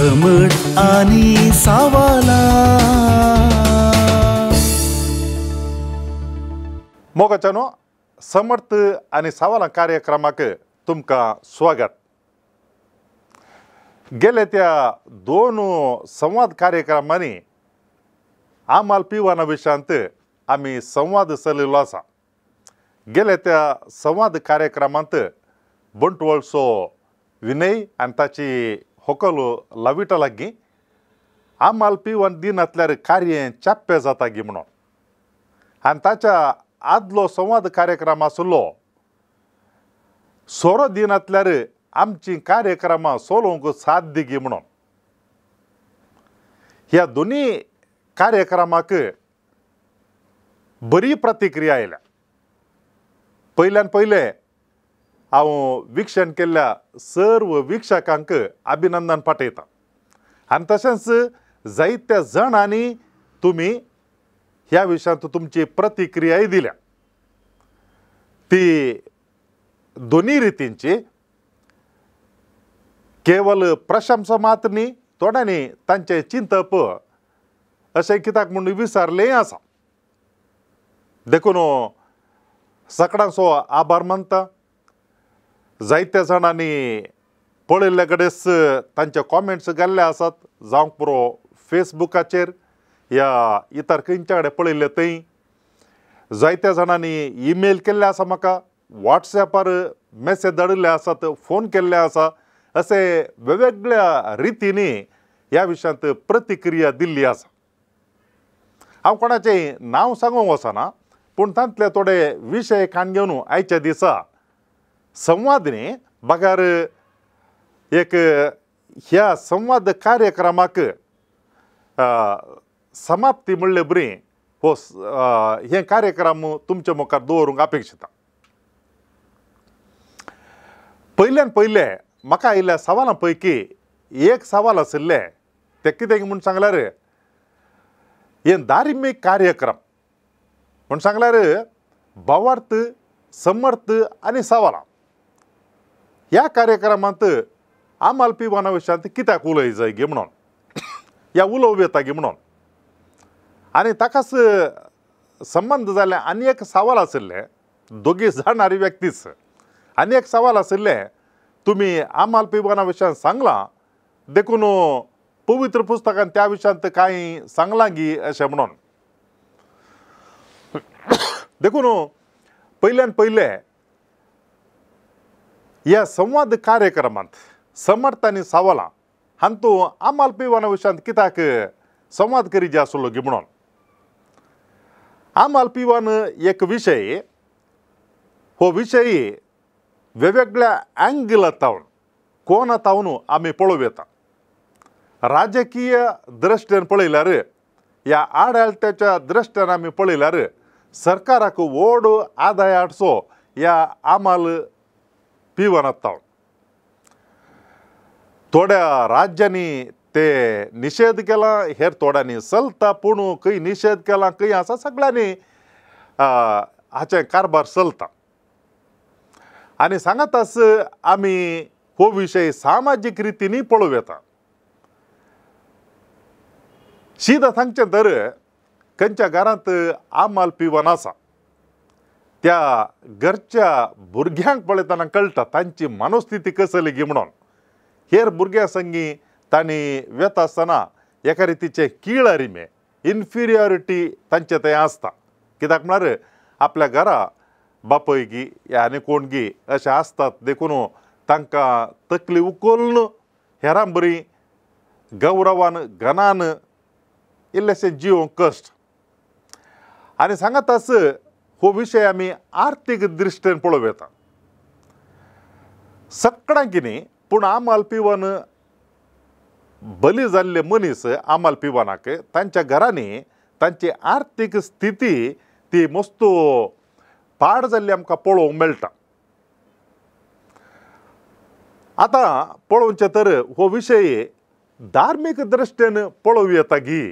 समर्थ आनी सवाला। मोगाच्यानो, समर्थ आनी सवालां कार्यक्रमाक तुमकां स्वागत। गेले त्या दोन संवाद कार्यक्रमांनी आमाल पिवाना विशयांत आमी संवाद चलयलो आसा। गेले त्या संवाद कार्यक्रमांत बंटवळचो विनय आनी ताची होकल लाविटा लागीं आमाल पिवन दिनातल्यार कार्य चाप्पे जाता गी म्हणून आनी ताच्या आदलो संवाद कार्यक्रम आसलो सोरो दिनातल्यार आमची कार्यक्रमां चलोवंक साध्य गी म्हणून। ह्या दोनी कार्यक्रमाक बरी प्रतिक्रिया आयल्या। पयल्यान पयलें हांव वीक्षण केल्ल्या सर्व वीक्षकांक अभिनंदन पाठयता आनी तशेंच जायत्या जाणांनी तुमी ह्या विशयांत तुमची प्रतिक्रियाय दिल्या। ती दोनी रितींची केवल प्रशंसा मात न्ही, थोड्यांनी तांचें चिंतप अशें कित्याक म्हूण विचारलेंय आसा। देखून सगळ्यांचो आभार मानता। जायत्या जाणांनी पळयल्ले कडेन तांचे कॉमेंट्स घाल्ले आसात, जावंक पुरो फेसबुकाचेर या इतर खंयच्या कडेन पळयल्ले थंय। जायत्या जाणांनी ईमेल केल्ले आसा, म्हाका वॉट्सॅपार मॅसेज धाडिल्ले आसात, फोन केल्ले आसा। अशें वेगवेगळ्या रितींनी ह्या विशयांत प्रतिक्रिया दिल्ली आसा। हांव कोणाचें नांव सांगूंक वचना, पूण तांतले थोडे विशय खाण घेवन आयच्या दिसा संवाद न्ही बगर एक ह्या संवाद कार्यक्रमाक समाप्ती म्हणले बरी हो हे कार्यक्रम तुमच्या मुखार दवरूंक अपेक्षिता। पयल्यान पयलें म्हाका आयिल्ल्या सवालां पैकी एक सवाल आशिल्लें तें कितें म्हूण सांगल्यार हे धार्मीक कार्यक्रम म्हूण सांगल्यार भावार्थ, समर्थ आनी सवालां ह्या कार्यक्रमांत आमाल पिवाना विशयांत कित्याक उलय जाय गी म्हणून ह्या उलोवं येता गी म्हणून आनी ताकाच संबंद जाल्लें आनी एक सवाल आशिल्लें, दोगी जाणारी व्यक्तीच आनी एक सवाल आशिल्लें, तुमी आमाल पिवाना विशयांत सांगलां देखून पवित्र पुस्तकान त्या विशयांत कांय सांगलां गी अशें म्हणून। देखून पयल्यान पयलें ह्या संवाद कार्यक्रमांत समर्थ आनी सवालां हातूंत आमाल पिवाना विशयांत कित्याक संवाद करीत आसलो गी म्हणून। आमाल पिवान एक विशय, हो विशय वेगवेगळ्या अँगला तावन कोणा तावन आमी पळोवं येता। राजकीय दृश्टेन पळयल्यार ह्या आडळत्याच्या दृश्टेन आमी पळयल्यार सरकाराक व्हड आदाय हाडचो ह्या आमाल पिवनात तावन। थोड्या राज्यांनी ते निशेध केला, हेर थोड्यांनी चलता, पूण खंय निशेध केला खंय आसा सगळ्यांनी हाचें कारभार चलता। आनी सांगाताच आमी हो विशय सामाजीक रितींनी पळोवं येता। शीदा सांगचें तर खंयच्या घरांत आमाल पिवन आसा त्या घरच्या भुरग्यांक पळयतना कळटा तांची मनस्थिती कसली गी म्हणून। हेर भुरग्यां संगी तांणी वेता आसतना एका रितीचें किळारिमे इन्फिरियॉरिटी तांचे थंय आसता, कित्याक म्हळ्यार आपल्या घरा बापय गी आनी कोण गी अशें आसतात, देखून तांकां तकली उखलून हेरां बरी गौरवान घनान इल्लेशें जिवंक कश्ट। आनी सांगाताच हो विशय आमी आर्थीक दृश्टेन पळोवं येता। सगळ्यांक न्ही, पूण आमाल पिवन बली जाल्ले मनीस आमाल पिवनाक तांच्या घरांनी तांची आर्थीक स्थिती ती मस्त पाड जाल्ली आमकां पळोवंक मेळटा। आतां पळोवचें तर हो विशय धार्मीक दृश्टेन पळोवं येता गी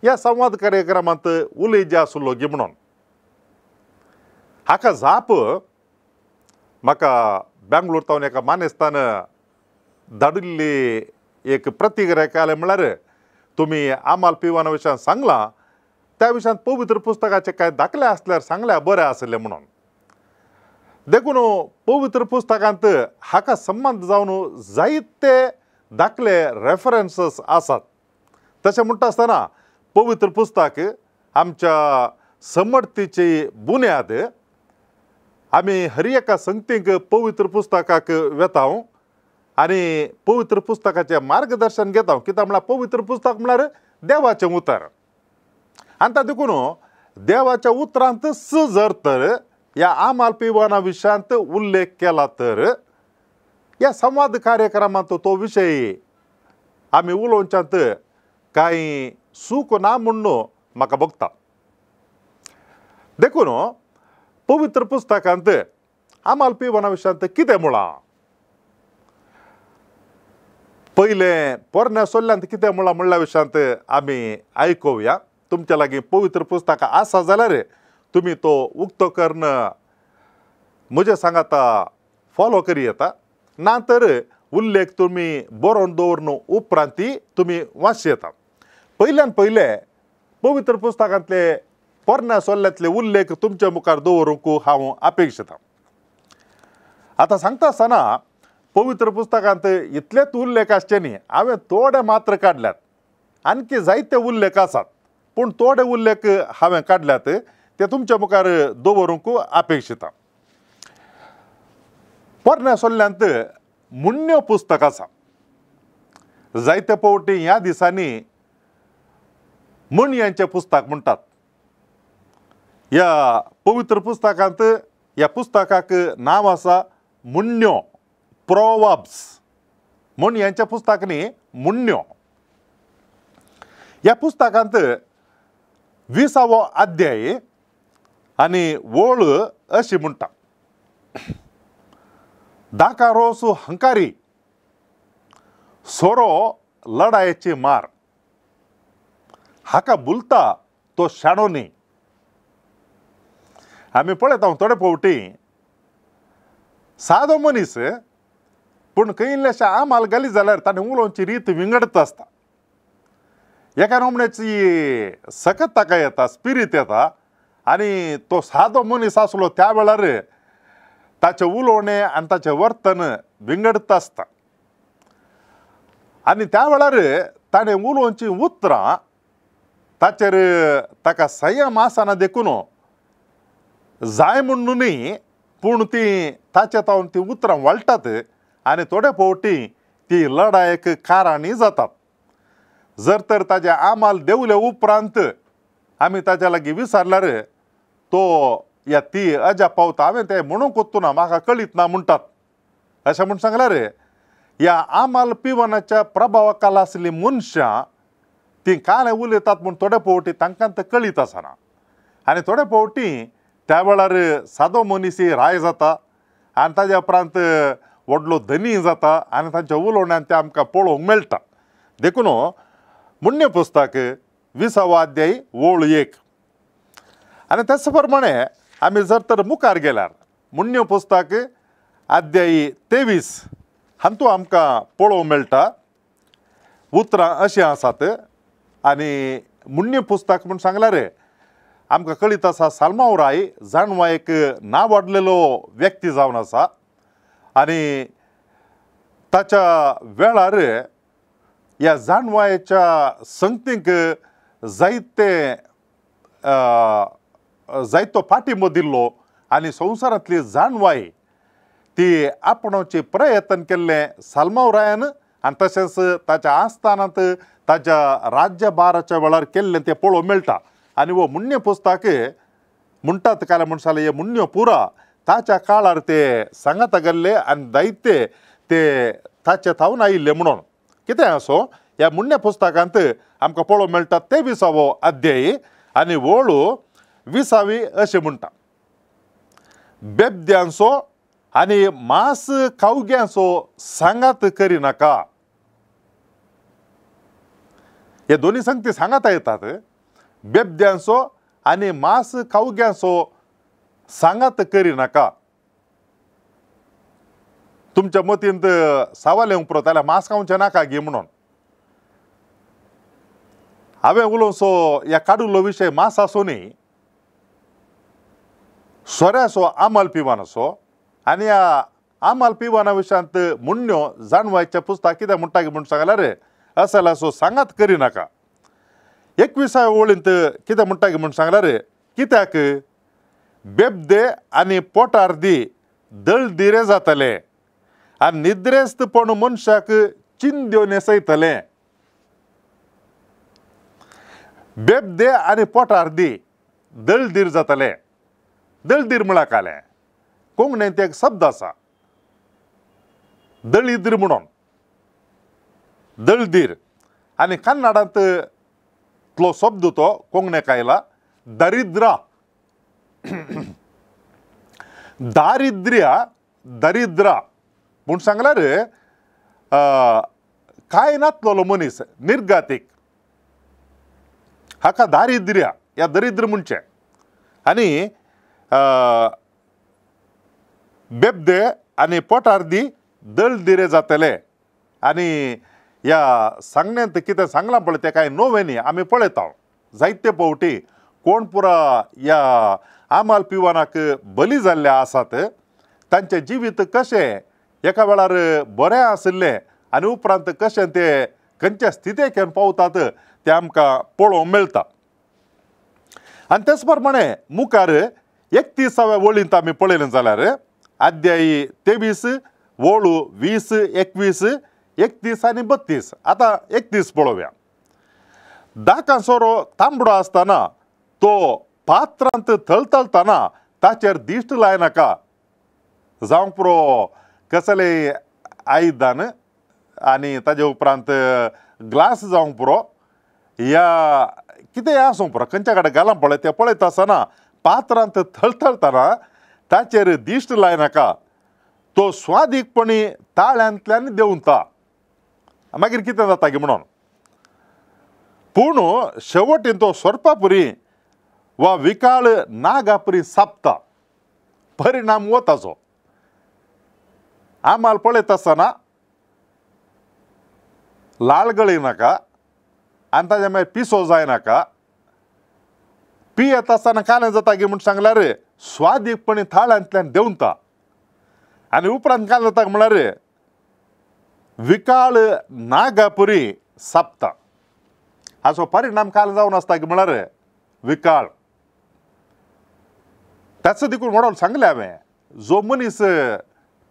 ह्या संवाद कार्यक्रमांत उलय जे आसलो गी म्हणून हाका जाप म्हाका बेंगलोर तावन एका मानेस्तान धाडिल्ली एक प्रतिक्रिया केल्या म्हळ्यार तुमी आमाल पिवाना विशयान सांगलां त्या विशयान पवित्र पुस्तकाचे कांय दाखले आसल्यार सांगल्यार बरें आसलें म्हणून। देखून पवित्र पुस्तकांत हाका संबंद जावन जायते दाखले रेफरन्सीस आसात। तशें म्हणटा आसतना पवित्र पुस्तक आमच्या समर्थीची बुन्याद। आमी हर एका संगतीक पवित्र पुस्तकाक वेता आनी पवित्र पुस्तकाचें मार्गदर्शन घेता। कित्याक म्हळ्यार पवित्र पुस्तक म्हळ्यार देवाचें उतर आनी ताका देखून देवाच्या उतरांत जर तर ह्या आमाल पिवाना विशयांत उल्लेख केला तर ह्या संवाद कार्यक्रमांत तो विशय आमी उलोवच्यांत कांय चूक ना म्हणून म्हाका भोगता। देखून पवित्र पुस्तकांत आमाल पिवाना विशयांत कितें म्हळां, पयलें पोरण्या सोल्ल्यांत कितें म्हळां म्हणल्या विशयांत आमी आयकुया। तुमच्या लागीं पवित्र पुस्तकां आसा जाल्यार तुमी तो उक्तो करून म्हजे सांगाता फॉलो करी येता, ना तर उल्लेख तुमी बरोवन दवरून उपरांती तुमी वाचूं येता। पयल्यान पयले पवित्र पुस्तकांतले पोरण्या सोल्ल्यांतले उल्लेख तुमच्या मुखार दवरूंक हांव अपेक्षितां। आतां सांगता आसतना पवित्र पुस्तकांत इतलेच उल्लेख आसचे न्ही, हांवें थोडे मात्र काडल्यात, आणखी जायते उल्लेख आसात पूण थोडे उल्लेख हांवें काडल्यात ते तुमच्या मुखार दवरूंक अपेक्षितां। पोरण्या सोल्ल्यांत मुण्ण्यो पुस्तक आसा। जायते फावटी ह्या दिसांनी म्हणयांचें पुस्तक म्हणटात। ह्या पवित्र पुस्तकांत ह्या पुस्तकाक नांव आसा मुण्ण्यो, प्रोवर्ब्स। म्हणयांच्या पुस्तक न्ही, मुण्ण्यो। ह्या पुस्तकांत 20वो अध्याय आनी वळ अशी म्हणटा, दाकारोस हंकारी सोरो लढायेची मार, हाका बुलता तो शाणो न्ही। आमी पळयता थोडे फावटी सादो मनीस पूण खंय इल्लेशे आमाल घाली जाल्यार ताणें उलोवची रीत विंगडत आसता। एका नमण्याची सकत ताका येता, स्पिरीत येता आनी तो सादो मनीस आसलो त्या वेळार ताचें उलोवणें आनी ताचें वर्तन विंगडत आसता आनी त्या वेळार ताणें उलोवचीं उतरां ताचेर ताका संयम आसना देखून जाय म्हणून न्ही पूण ती ताचे तावन ती उतरां वळटात आनी थोडे फावटी ती लढायेक कारणी जातात। जर तर ताजे आमाल देंवले उपरांत आमी ताच्या लागीं विचारल्यार तो या ती अजा पावता हांवें तें म्हणूंक वचूं ना, म्हाका कळीत ना म्हणटात। अशें म्हूण सांगल्यार ह्या आमाल पिवनाच्या प्रभावा खाला आसलीं मनशां तीं कांय उलयतात म्हूण थोडे फावटी तांकां तें कळीत आसना आनी थोडे फावटी त्या वेळार सादो मनीस राय जाता आनी ताज्या उपरांत व्हडलो धनी जाता आनी तांच्या उलोवण्यान तें आमकां पळोवंक मेळटा। देखून मुण्य पुस्तक 20वो अध्याय वळ 1 आनी त्याच प्रमाणे आमी जर तर मुखार गेल्यार मुण्य पुस्तक अध्याय 23 हातूंत आमकां पळोवंक मेळटा उतरां अशीं आसात। आनी मुण्य पुस्तक म्हूण सांगल्यार आमकां कळीत आसा साल्मांव राय जाणवा एक नावाडलेलो व्यक्ती जावन आसा आनी ताच्या वेळार ह्या जाणवायेच्या संगतीक जायते जायतो पाठिंबो दिल्लो आनी संवसारांतली जाणवाय ती आपणावची प्रयत्न केल्लें साल्मांव रायान आनी तशेंच ताच्या आस्थानांत ताच्या राज्यभाराच्या वेळार केल्लें तें पळोवंक मेळटा। आनी हो मुण्य पुस्तक म्हणटात काल म्हण जालें हे मुण्यो पुरा ताच्या काळार ते सांगाता गेल्ले आनी जायते ते ताचे थावन आयिल्ले म्हणून कितें आसो ह्या मुण्य पुस्तकांत आमकां पळोवंक मेळटा 23वो अध्याय आनी वळ 20वी अशें म्हणटा, बेबद्यांचो आनी मांस खावग्यांचो सांगात करिनाका। हे दोनी संगती सांगाता येतात, बेबद्यांचो आनी मांस खावग्यांचो सांगात करिनाका। तुमच्या मतींत सवाल येवंक पुरो जाल्यार मांस खावचें नाका गी म्हणून, हांवें उलोवचो ह्या काडुल्लो विशय मास आसूनय सोऱ्याचो आमाल पिवानाचो आनी ह्या आमाल पिवाना विशयांत मुण्ण्यो जाणवायच्या पुस्तक कितें म्हणटा म्हूण सांगल्यार असलाचो सांगात करिनाका। 21व्या ओळींत कितें म्हणटा म्हूण सांगल्यार कित्याक बेबदे आनी पोटार्दी दळदिरे जातले आनी निद्रेस्तपण मनशाक चिंद्यो न्हेसयतले। बेबदे आनी पोटार्दी दळदीर जातले। दळदीर म्हळ्यार कालें कोंकणींत एक शब्द आसा दळीद्र म्हणून दळदीर आनी कन्नडांतलो शब्द तो कोंकणीक आयला दरिद्रा। दारिद्र्य दरिद्रा म्हूण सांगल्यार कांय नातलेलो मनीस निर्गातीक हाका दारिद्र्य या दरिद्र म्हणचें। आनी बेबदे आनी पोटार्दी दळदिरे जातले। आनी ह्या सांगण्यांत कितें सांगलां पळय तें कांय नवें न्ही, आमी पळयता जायते फावटी कोण पुरा ह्या आमाल पिवानाक बली जाल्ले आसात तांचें जिवीत कशें एका वेळार बरें आशिल्लें आनी उपरांत कशें ते खंयच्या स्थितीक येवन पावतात तें आमकां पळोवंक मेळटा। आनी तेच प्रमाणे मुखार 31व्या वळींत आमी पळयलें जाल्यार अध्यायी 23 वळू 20 21 31 आनी 32। आतां 31 पळोवया। दाकां सोरो तांबडो आसतना तो पात्रांत थळथळतना ताचेर दिश्ट लायनाका। जावंक पुरो कसलें आयदन आनी ताजे उपरांत ग्लास जावंक पुरो या कितेंय आसूंक पुरो खंयच्या कडेन घालां पळय तें पळयता आसतना पात्रांत थळथळतना ताचेर दिश्ट लायनाका। तो स्वादीकपणी ताळ्यांतल्यान देंवता। मागीर कितें जाता की म्हणून पूण शेवटीन तो सोरपापुरी वा विकाळ नागापुरी सापता। परिणाम हो ताचो। आमाल पळयता आसतना लाळ गळयनाका आनी ताज्या मागीर पिसो जायनाका। पियेत आसतना कालें जाता की म्हूण सांगल्यार स्वादीकपणी थाळ्यांतल्यान देंवता आनी उपरांत कालें जाता म्हळ्यार विकाळ नागापुरी सापता। हाचो परिणाम काल जावन आसता की म्हळ्यार विकाळ। ताचो देखून म्हणून सांगलें हांवें जो मनीस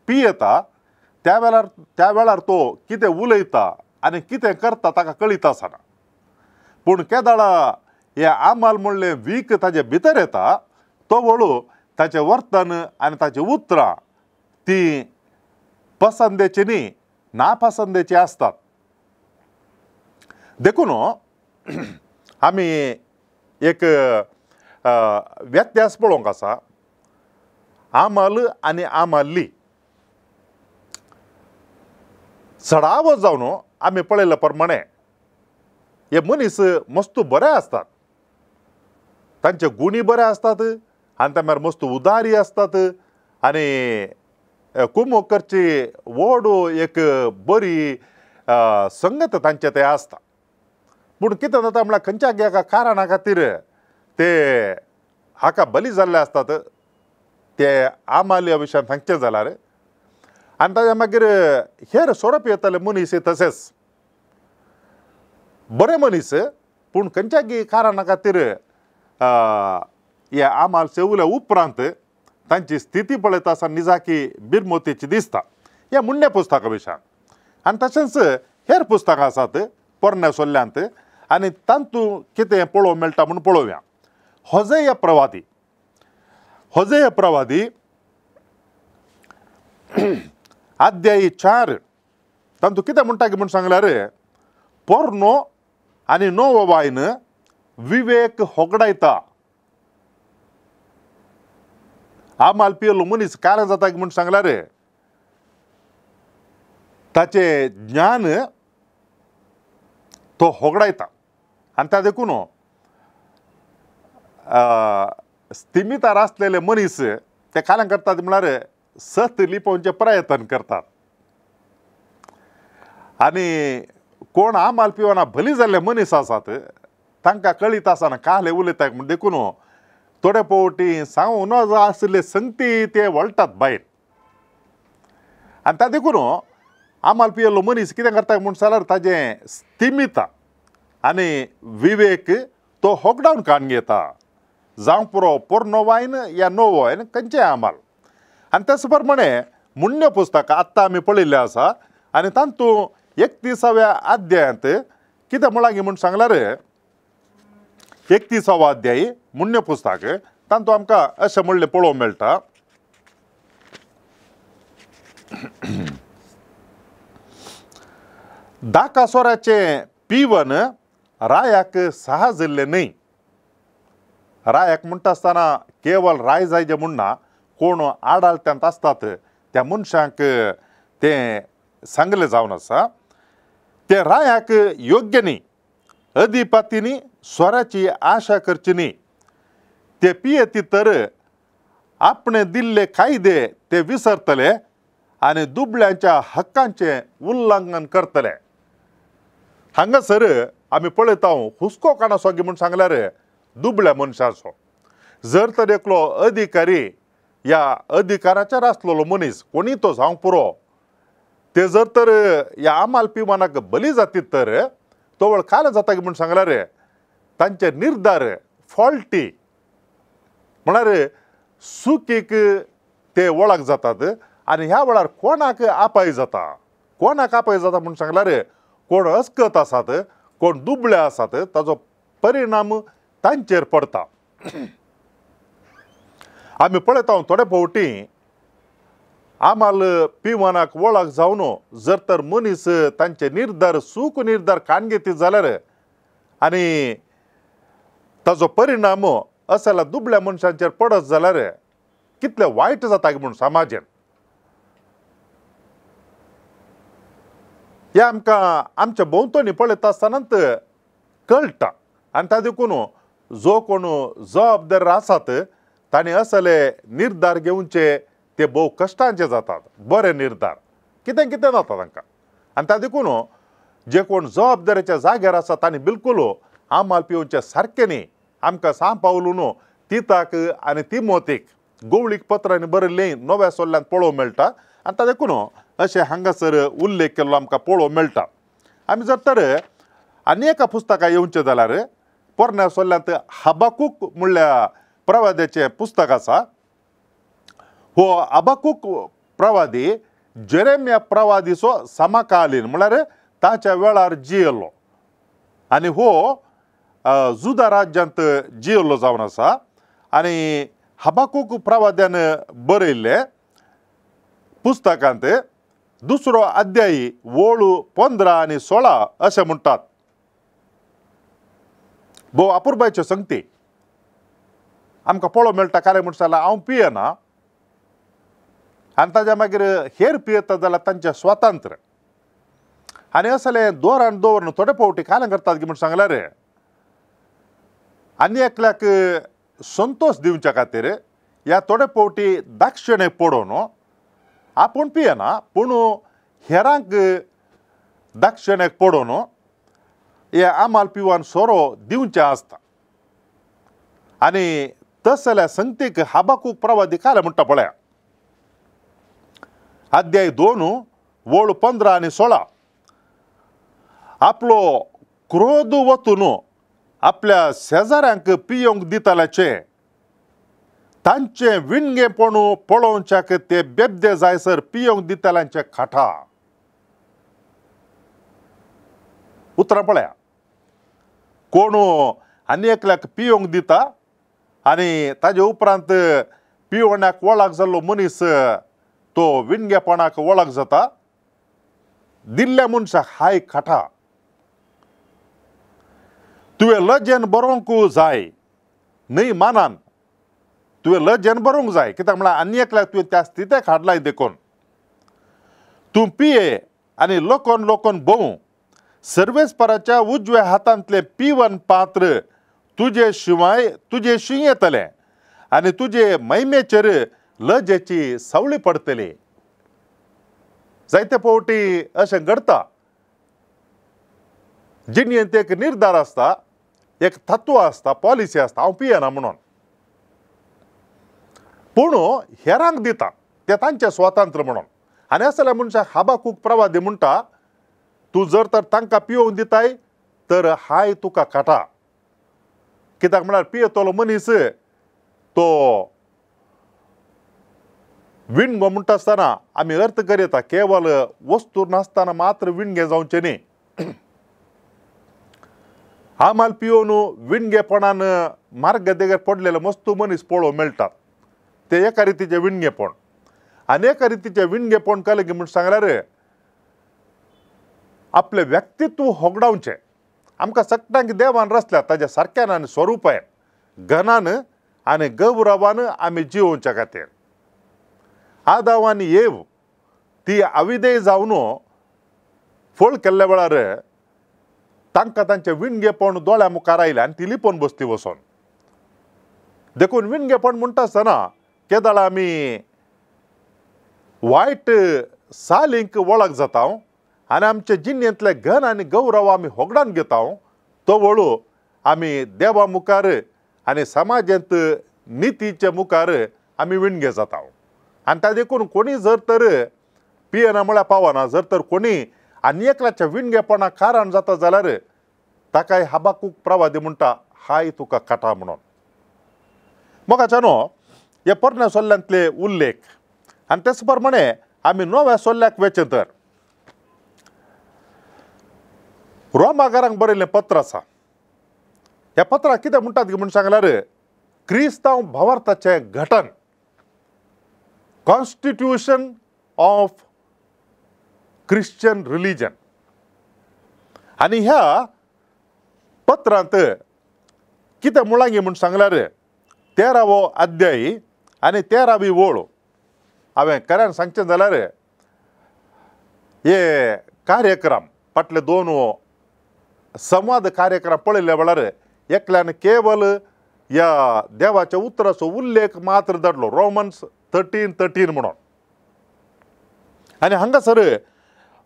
पियेता त्या वेळार तो कितें उलयता आनी कितें करता ताका कळीत आसना। पूण केदाळा हे आमाल म्हणलें वीख ताजे भितर येता तो वळू ताचें वर्तन आनी ताचीं उतरां ती पसंदेची न्ही नापसंदेची आसतात। देखून आमी एक व्यत्यास पळोवंक आसा आमाल आनी आमाल्ली। चडावत जावन आमी पळयल्ले प्रमाणे हे मनीस मस्त बरे आसतात, तांचे गुणी बरे आसतात आनी ते मागीर मस्त उदारी आसतात आनी कुमोक करची व्हड एक बरी संगत तांचे ते आसता। पूण कितें जाता म्हळ्यार खंयच्या एका कारणा खातीर ते हाका बली जाल्ले आसतात ते आमाल्या विशयान सांगचें जाल्यार आनी ताज्या मागीर हेर सोरोप येताले मनीस तशेंच बरे मनीस पूण खंयच्या कारणा खातीर हे आमाल सेवल्या उपरांत तांची स्थिती पळयता आसतना निजाकी बिरमोतीची दिसता ह्या मुण्ण्या पुस्तका विशयान। आनी तशेंच हेर पुस्तकां आसात पोरण्या सोल्ल्यांत आनी तातूंत कितें पळोवंक मेळटा म्हूण पळोवया। होजेय प्रवादी, होजेय प्रवादी अध्यायी 4 तातूंत कितें म्हणटा की म्हूण सांगल्यार पोरनो आनी नवो वायन विवेक होगडायता। आमाल पियेलो मनीस कारण जाता की म्हूण सांगल्यार ताचें ज्ञान तो होगडायता आनी त्या देखून स्थिमितार आसलेले मनीस ते काल्यां करतात म्हळ्यार सत लिपोवचें प्रयत्न करतात आनी कोण आमाल पिवना बली जाल्ले मनीस आसात तांकां कळीत आसना काले उलयता म्हूण देखून थोडे फावटी सांगू नजो आशिल्ले संगती ते वळटात भायर. आनी ता देखून आमाल पियेल्लो मनीस कितें करता म्हूण जाल्यार ताजें स्थिमिता आनी विवेक तो होगडावन काडून घेता, जावंक पुरो पोरणो वायन या नवो वायन खंयचें आमाल. आनी तेच प्रमाणे मुण्य पुस्तक आत्तां आमी पळयल्लें आसा आनी तातूंत 31व्या अध्यायांत कितें म्हळां म्हूण सांगल्यार 31वो अध्याय मुण्य पुस्तक तातूंत आमकां अशें म्हणलें पळोवंक मेळटा. दाकासोराचें पिवन रायाक सहजिल्लें न्हय. रायाक म्हणटा आसतना केवल राय जायजे म्हूण ना, कोण आडाळत्यांत आसतात त्या मनशांक तें सांगलें जावन आसा. तें रायाक योग्य न्ही, अधिपतींनी स्वराची आशा करची न्ही. ते पियेती तर आपणे दिल्ले कायदे ते विसरतले आनी दुबळ्यांच्या हक्कांचें उल्लंघन करतले. हांगासर आमी पळयता हुस्को काणाचो म्हूण सांगल्यार दुबळ्या मनशाचो. जर तर एकलो अधिकारी ह्या अधिकाराचेर आसलेलो मनीस कोणी तो जावंक पुरो, ते जर तर ह्या आमाल पिवानाक बली जातीत तर तो वेळ काल जाता म्हूण सांगल्यार तांचे निर्धार फॉल्टी म्हळ्यार चुकीक ते वळख जातात आनी ह्या वेळार कोणाक आपाय जाता, कोणाक आपाय जाता म्हूण सांगल्यार कोण अस्कत आसात, कोण दुबळे आसात, ताजो परिणाम तांचेर पडटा. आमी पळयता थोडे फावटी आमाल पिवनाक वळख जावन जर तर मनीस तांचे निर्धार चूक निर्धार काण घेतीत जाल्यार आनी ताजो परिणाम असल्या दुबळ्या मनशांचेर पडत जाल्यार कितले वायट जाता म्हूण समाजान. हें आमकां आमच्या भोंवतणी पळयता आसतनाच कळटा. आनी ता देखून जो कोण जबाबदार आसात तांणी असले निर्धार घेवचे ते भोव कश्टांचे जातात, बरे निर्धार कितें कितें जाता तांकां. आनी ता देखून जे कोण जबाबदारीच्या जाग्यार आसा तांणी बिलकूल आमाल पिवचे सारकें न्ही. आमकां सांग पावलून तिताक आनी तिमोतीक गोवळीक पत्रांनी बरयल्लें नव्या सोल्ल्यान पळोवंक मेळटा. आनी ता देखून अशें हांगासर उल्लेख केल्लो आमकां पळोवंक मेळटा. आमी जर तर आनी एका पुस्तकां येवचें जाल्यार पोरण्या सोल्ल्यांत हबाकूक म्हणल्या प्रवाद्याचें पुस्तक आसा. हो हबाकूक प्रवादी जेरेमिया प्रवादीचो समकालीन म्हळ्यार ताच्या वेळार जियेल्लो आनी हो जुदा राज्यांत जियेल्लो जावन आसा. आनी हबाकूक प्रवाद्यान बरयल्लें पुस्तकांत 2 अध्यायी ओळ 15 आनी 16 अशें म्हणटात. भोव अपुरबायच्यो संगती आमकां पळोवंक मेळटा. कारण म्हण जाल्यार हांव पियेना आनी ताज्या मागीर हेर पियेता जाल्यार तांचें स्वातंत्र्य. आनी असलें दवरान दवरून थोडे फावटी कालें करतात म्हूण सांगल्यार आनी एकल्याक संतोश दिवच्या खातीर ह्या थोडे फावटी दाक्षिणेक पडोवन आपूण पियेना पूण हेरांक दाक्षिणेक पडोवन हे आमाल पिवन सोरो दिवचें आसता. आनी तसल्या संगतीक हबाकूक प्रवादी कालें म्हणटा पळया अध्याय 2 ओळ 15 आनी 16. आपलो क्रोध वतून आपल्या शेजाऱ्यांक पियोंक दिताल्याचें तांचें विणगेपण पळोवच्याक ते बेबदे जायसर पियोंक दिताल्यांचे खाटा. उतरां पळया, कोण आनी एकल्याक पियोंक दिता आनी ताजे उपरांत पिवण्याक वळख जाल्लो मनीस तो विणगेपणाक वळख जाता, दिल्ल्या मनशाक हाय खाटा. तुवें लजेन बरोवंक जाय न्हय मानान, तुवें लजेन बरोवंक जाय कित्याक म्हळ्यार आनी एकल्याक तुवें त्या स्थितीक हाडलाय देखून. तूं पिये आनी लोकोन लोकोन भोंव, सर्वेस्पराच्या उजव्या हातांतलें पिवन पात्र तुजे शिवाय तुजेशी येतलें आनी तुजे महिमेचेर लजेची सावळी पडटली. जायते फावटी अशें घडटा, जिणेंत एक निर्धार आसता, एक तत्व आसता, पॉलिसी आसता, हांव पियेना म्हणून, पूण हेरांक दिता ते तांचें स्वातंत्र्य म्हणून। आनी आसल्या मनशाक हबाकूक प्रवादी म्हणटा, तूं जर तर तांकां पियोवन दिताय तर हाय तुका काटा। कित्याक म्हळ्यार पियेतलो मनीस तो विणगो म्हणटा आसतना आमी अर्थ करता केवल वस्तू नासतना मात्र विणगे जावचें न्ही। आमाल पियोवन विणगेपणान मार्ग देगेर पडलेले मस्तू मनीस पळोवंक मेळटात, ते एका रितीचें विणगेपण। आनी एका रितीचें विणगेपण केलें की म्हूण सांगल्यार आपलें व्यक्तित्व होगडावचें। आमकां सगळ्यांक देवान रचल्यात ताज्या सारक्यान आनी स्वरुपान, घनान आनी गौरवान आमी जियोवच्या खातीर। आदाव आनी येव ती अविदेय जावन फळ केल्ल्या वेळार तांकां तांचें विणगेपण दोळ्या मुखार आयलें आनी ती लिपोवन बसली वचोन। देखून विणगेपण म्हणटा आसतना केदळा आमी वायट सालींक वळख जाता आनी आमचे जिणेंतले घन आनी गौरव आमी होगडावन घेता, तो वळू आमी देवा मुखार आनी समाजांत नितीच्या मुखार आमी विणगे जाता। आनी ता देखून कोणी जर तर पियेना म्हळ्यार पावना, जर तर कोणी आनी एकल्याच्या विणगेपणाक कारण जाता जाल्यार ताकाय हबाकूक प्रवादी म्हणटा हाय तुका काटा म्हणून। मोगाच्यानो हे पोरण्या सोल्ल्यांतले उल्लेख आनी तेच प्रमाणे आमी नव्या सोल्ल्याक वेचें तर रोमागारांक बरयल्लें पत्र आसा। ह्या पत्राक कितें म्हणटात म्हूण सांगल्यार क्रिस्तांव भावार्थाचें घटन, कॉन्स्टिट्यूशन ऑफ क्रिश्चन रिलिजन। आनी ह्या पत्रांत कितें म्हळां म्हूण सांगल्यार 13वो अध्याय आनी 13वी ओळ। हांवें खऱ्यान सांगचें जाल्यार हे कार्यक्रम फाटले 2 संवाद कार्यक्रम पळयल्ल्या वेळार एकल्यान केवल ह्या देवाच्या उतराचो उल्लेख मात्र धाडलो, रोमन्स 13:13 म्हणून। आनी हांगासर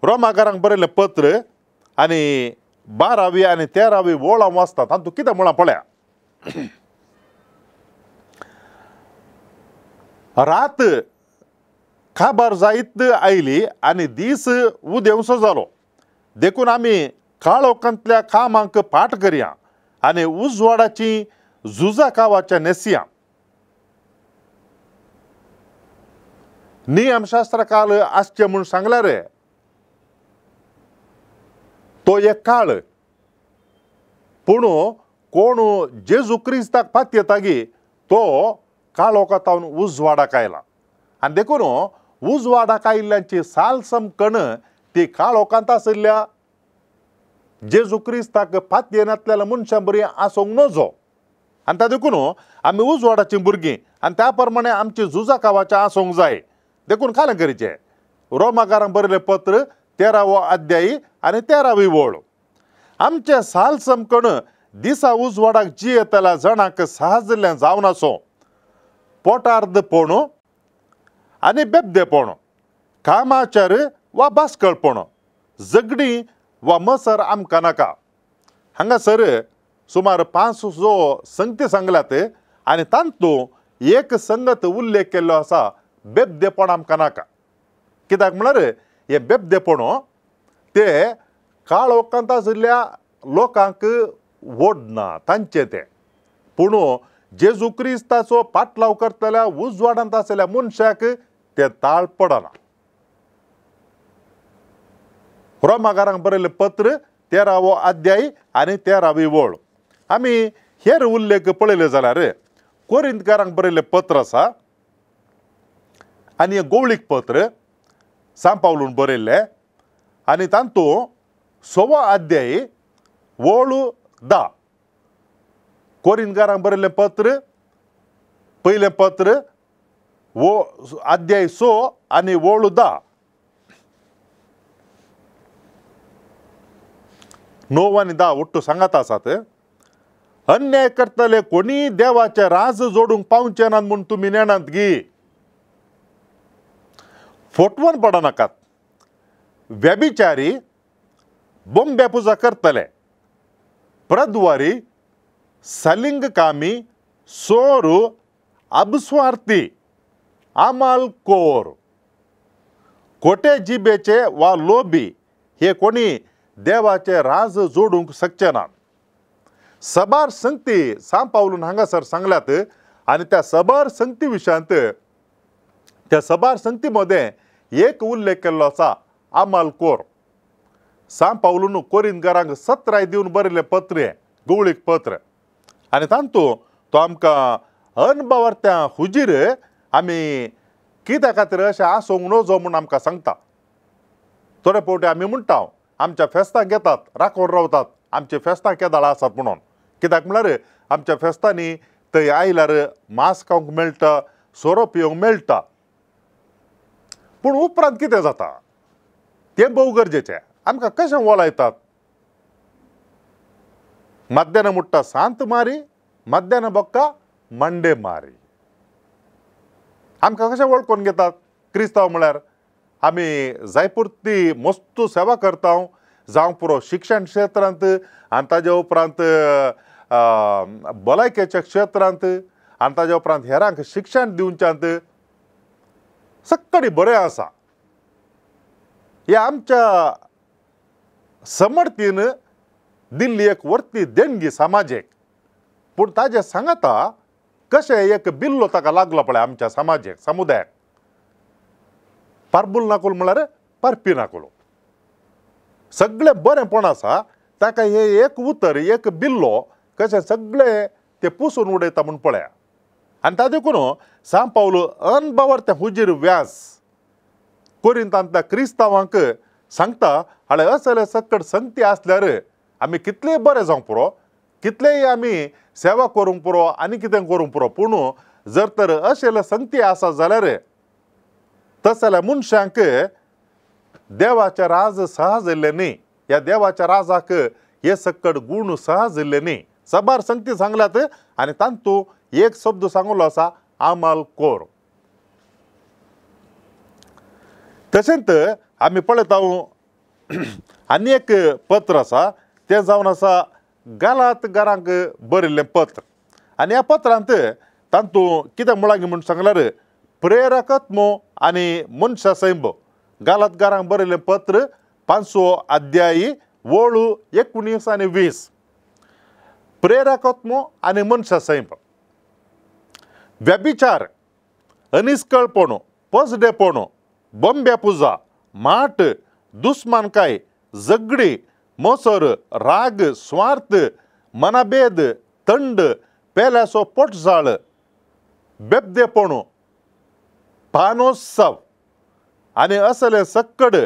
रोमाकारांक बरयल्लें पत्र आनी 12वी आनी 13वी ओळ हांव वाचता, तातूंत कितें म्हळां पळया। रात काबार जायत आयली आनी दीस उदेवसो जालो, देखून आमी काळोखांतल्या कामांक पाठ करया आनी उजवाडाची झुजा कावाच्या न्हेसया। नियमशास्त्र काल आसचें म्हूण सांगल्यार तो एक काळ, पूण कोण जेजू क्रिस्ताक पातयेता गी तो काळोखांत उजवाडाक आयला। आनी देखून उजवाडाक आयिल्ल्यांची साल समकण ती काळोखांत आशिल्ल्या जेजू क्रिस्ताक पातयेनातल्या मनशां बरी आसूंक नजो। आनी ता देखून आमी उजवाडाचीं भुरगीं आनी त्या प्रमाणे आमची झुजा कावाचें आसूंक जाय। देखून कालें करीचें रोमाकारांक बरयलें पत्र 13वो अध्याय आनी 13वी ओळ। आमचें साल समकण दिसा उजवाडाक जियेतल्या जाणांक सहजल्लें जावन आसूं, पोटार्दपण आनी बेबदेपण, कामाचार वा बास्कळपण, झगडीं वा मसर आमकां नाका। हांगासर सुमार 5 जो संगती सांगल्यात आनी तातूंत एक संगत उल्लेख केल्लो आसा, बेबदेपण आमकां नाका। कित्याक म्हळ्यार हें बेबदेपण ते काळोखांत आशिल्ल्या लोकांक ओडना तांचें तें, पूण जेजू क्रिस्ताचो पाटलाव करतल्या उजवाडांत आशिल्ल्या मनशाक तें ताळ पडना। रोमाकारांक बरयल्लें पत्र 13वो अध्याय आनी 13वी ओळ। आमी हेर उल्लेख पळयले जाल्यार कोरिंतकारांक बरयल्लें पत्र आसा आनी गोवळीक पत्र सांत पावलून बरयल्लें आनी तातूंत 6वो अध्याय ओळ 10। कोरिंतकारांक बरयल्लें पत्र पयलें पत्र अध्याय 6 आनी ओळ 10। 9 आनी 10 ಒಟ್ಟು सांगात आसात। अन्याय करतले कोणी देवाचे राज जोडूंक पावचे नात म्हूण तुमी नेणात गी, फटवण पडनाकात। व्यभिचारी, बोंबे पुजा करतले, प्रद्वारी, सलिंगकामी, सोरू, अबस्वार्थी, आमालकोर, खोटे जिबेचे वा लोबी हे कोणी देवाचे राज जोडूंक शकचे ना। सबार संगती सांग पावलून हांगासर सांगल्यात आनी त्या सबार संगती विशयांत त्या सबार संगती मदें एक उल्लेख केल्लो आसा आमालकोर। सांग पावलून कोरिंदकारांक 17 दिवन बरयल्लें पत्र हें गवळीक पत्र आनी तातूंत तो आमकां अनभावार्थ्या हुजीर आमी कित्या खातीर अशें आसूंक नजो म्हूण आमकां सांगता। थोडे फावटी आमी म्हणटा आमच्या फेस्तांक येतात राखून रावतात, आमचे फेस्तां केदाळ आसात म्हणून, कित्याक म्हळ्यार आमच्या फेस्तांनी थंय आयल्यार मांस खावंक मेळटा, सोरो पिवंक मेळटा। पूण उपरांत कितें जाता तें भोव गरजेचें। आमकां कशें वोलायतात, मध्यान मुट्टा सांत मारी, मध्यान बक्का मंडे मारी। आमकां कशें वळखून घेतात क्रिस्तांव म्हळ्यार आमी जायपुरती मस्त सेवा करता, जावं पुरो शिक्षण क्षेत्रांत आनी ताजे उपरांत भलायकेच्या क्षेत्रांत आनी ताजे उपरांत हेरांक शिक्षण दिवच्यांत सक्कडी बरें आसा। हे आमच्या समर्थीन दिल्ली एक वर्ती देणगी समाजेक, पूण ताजे सांगाता कशें एक बिल्लो ताका लागलो पळय आमच्या समाजेक समुदायाक। पारबूल नाकुल म्हळ्यार पारपी नाकुलो, सगळें बरेंपण आसा ताका हे एक उतर एक बिल्लो कशें सगळें ते पुसून उडयता म्हूण पळया। आनी ता देखून सांग पावलो अनभावार्थ्या हुजीर व्यास कोरिंतांतल्या क्रिस्तांवांक सांगता, हाडे असले सक्कड संगती आसल्यार आमी कितलेय बरें जावंक पुरो, कितलेय आमी सेवा करूंक पुरो आनी कितें करूंक पुरो, पूण जर तर अशेले संगती आसा जाल्यार तसल्या मनशांक देवाचे राज सहज इल्लें न्ही, ह्या देवाच्या राजाक हे सक्कड गूण सहज इल्लें न्ही। सबार संगती सांगल्यात आनी तातूंत एक शब्द सांगलो आसा आमालकोर। तशेंच आमी पळयता आनी एक पत्र आसा तें जावन आसा गालातकारांक बरयल्लें पत्र आनी ह्या पत्रांत तातूंत कितें म्हळां म्हूण सांगल्यार प्रेरकत्मो आनी मनशा सैंब। गालातकारांक बरयल्लें पत्र 5 अध्यायी वळू 19 आनी 20। प्रेरकत्मो आनी मनशा सैंब, व्यभिचार, अनिस्कळपण, पसडेपण, बॉम्ब्या पुजा, माट, दुस्मानकाय, झगडी, मोसर, राग, स्वार्थ, मनाभेद, थंड, पेल्याचो पोटजाळ, बेबदेपण, पानोत्सव आनी असले सक्कड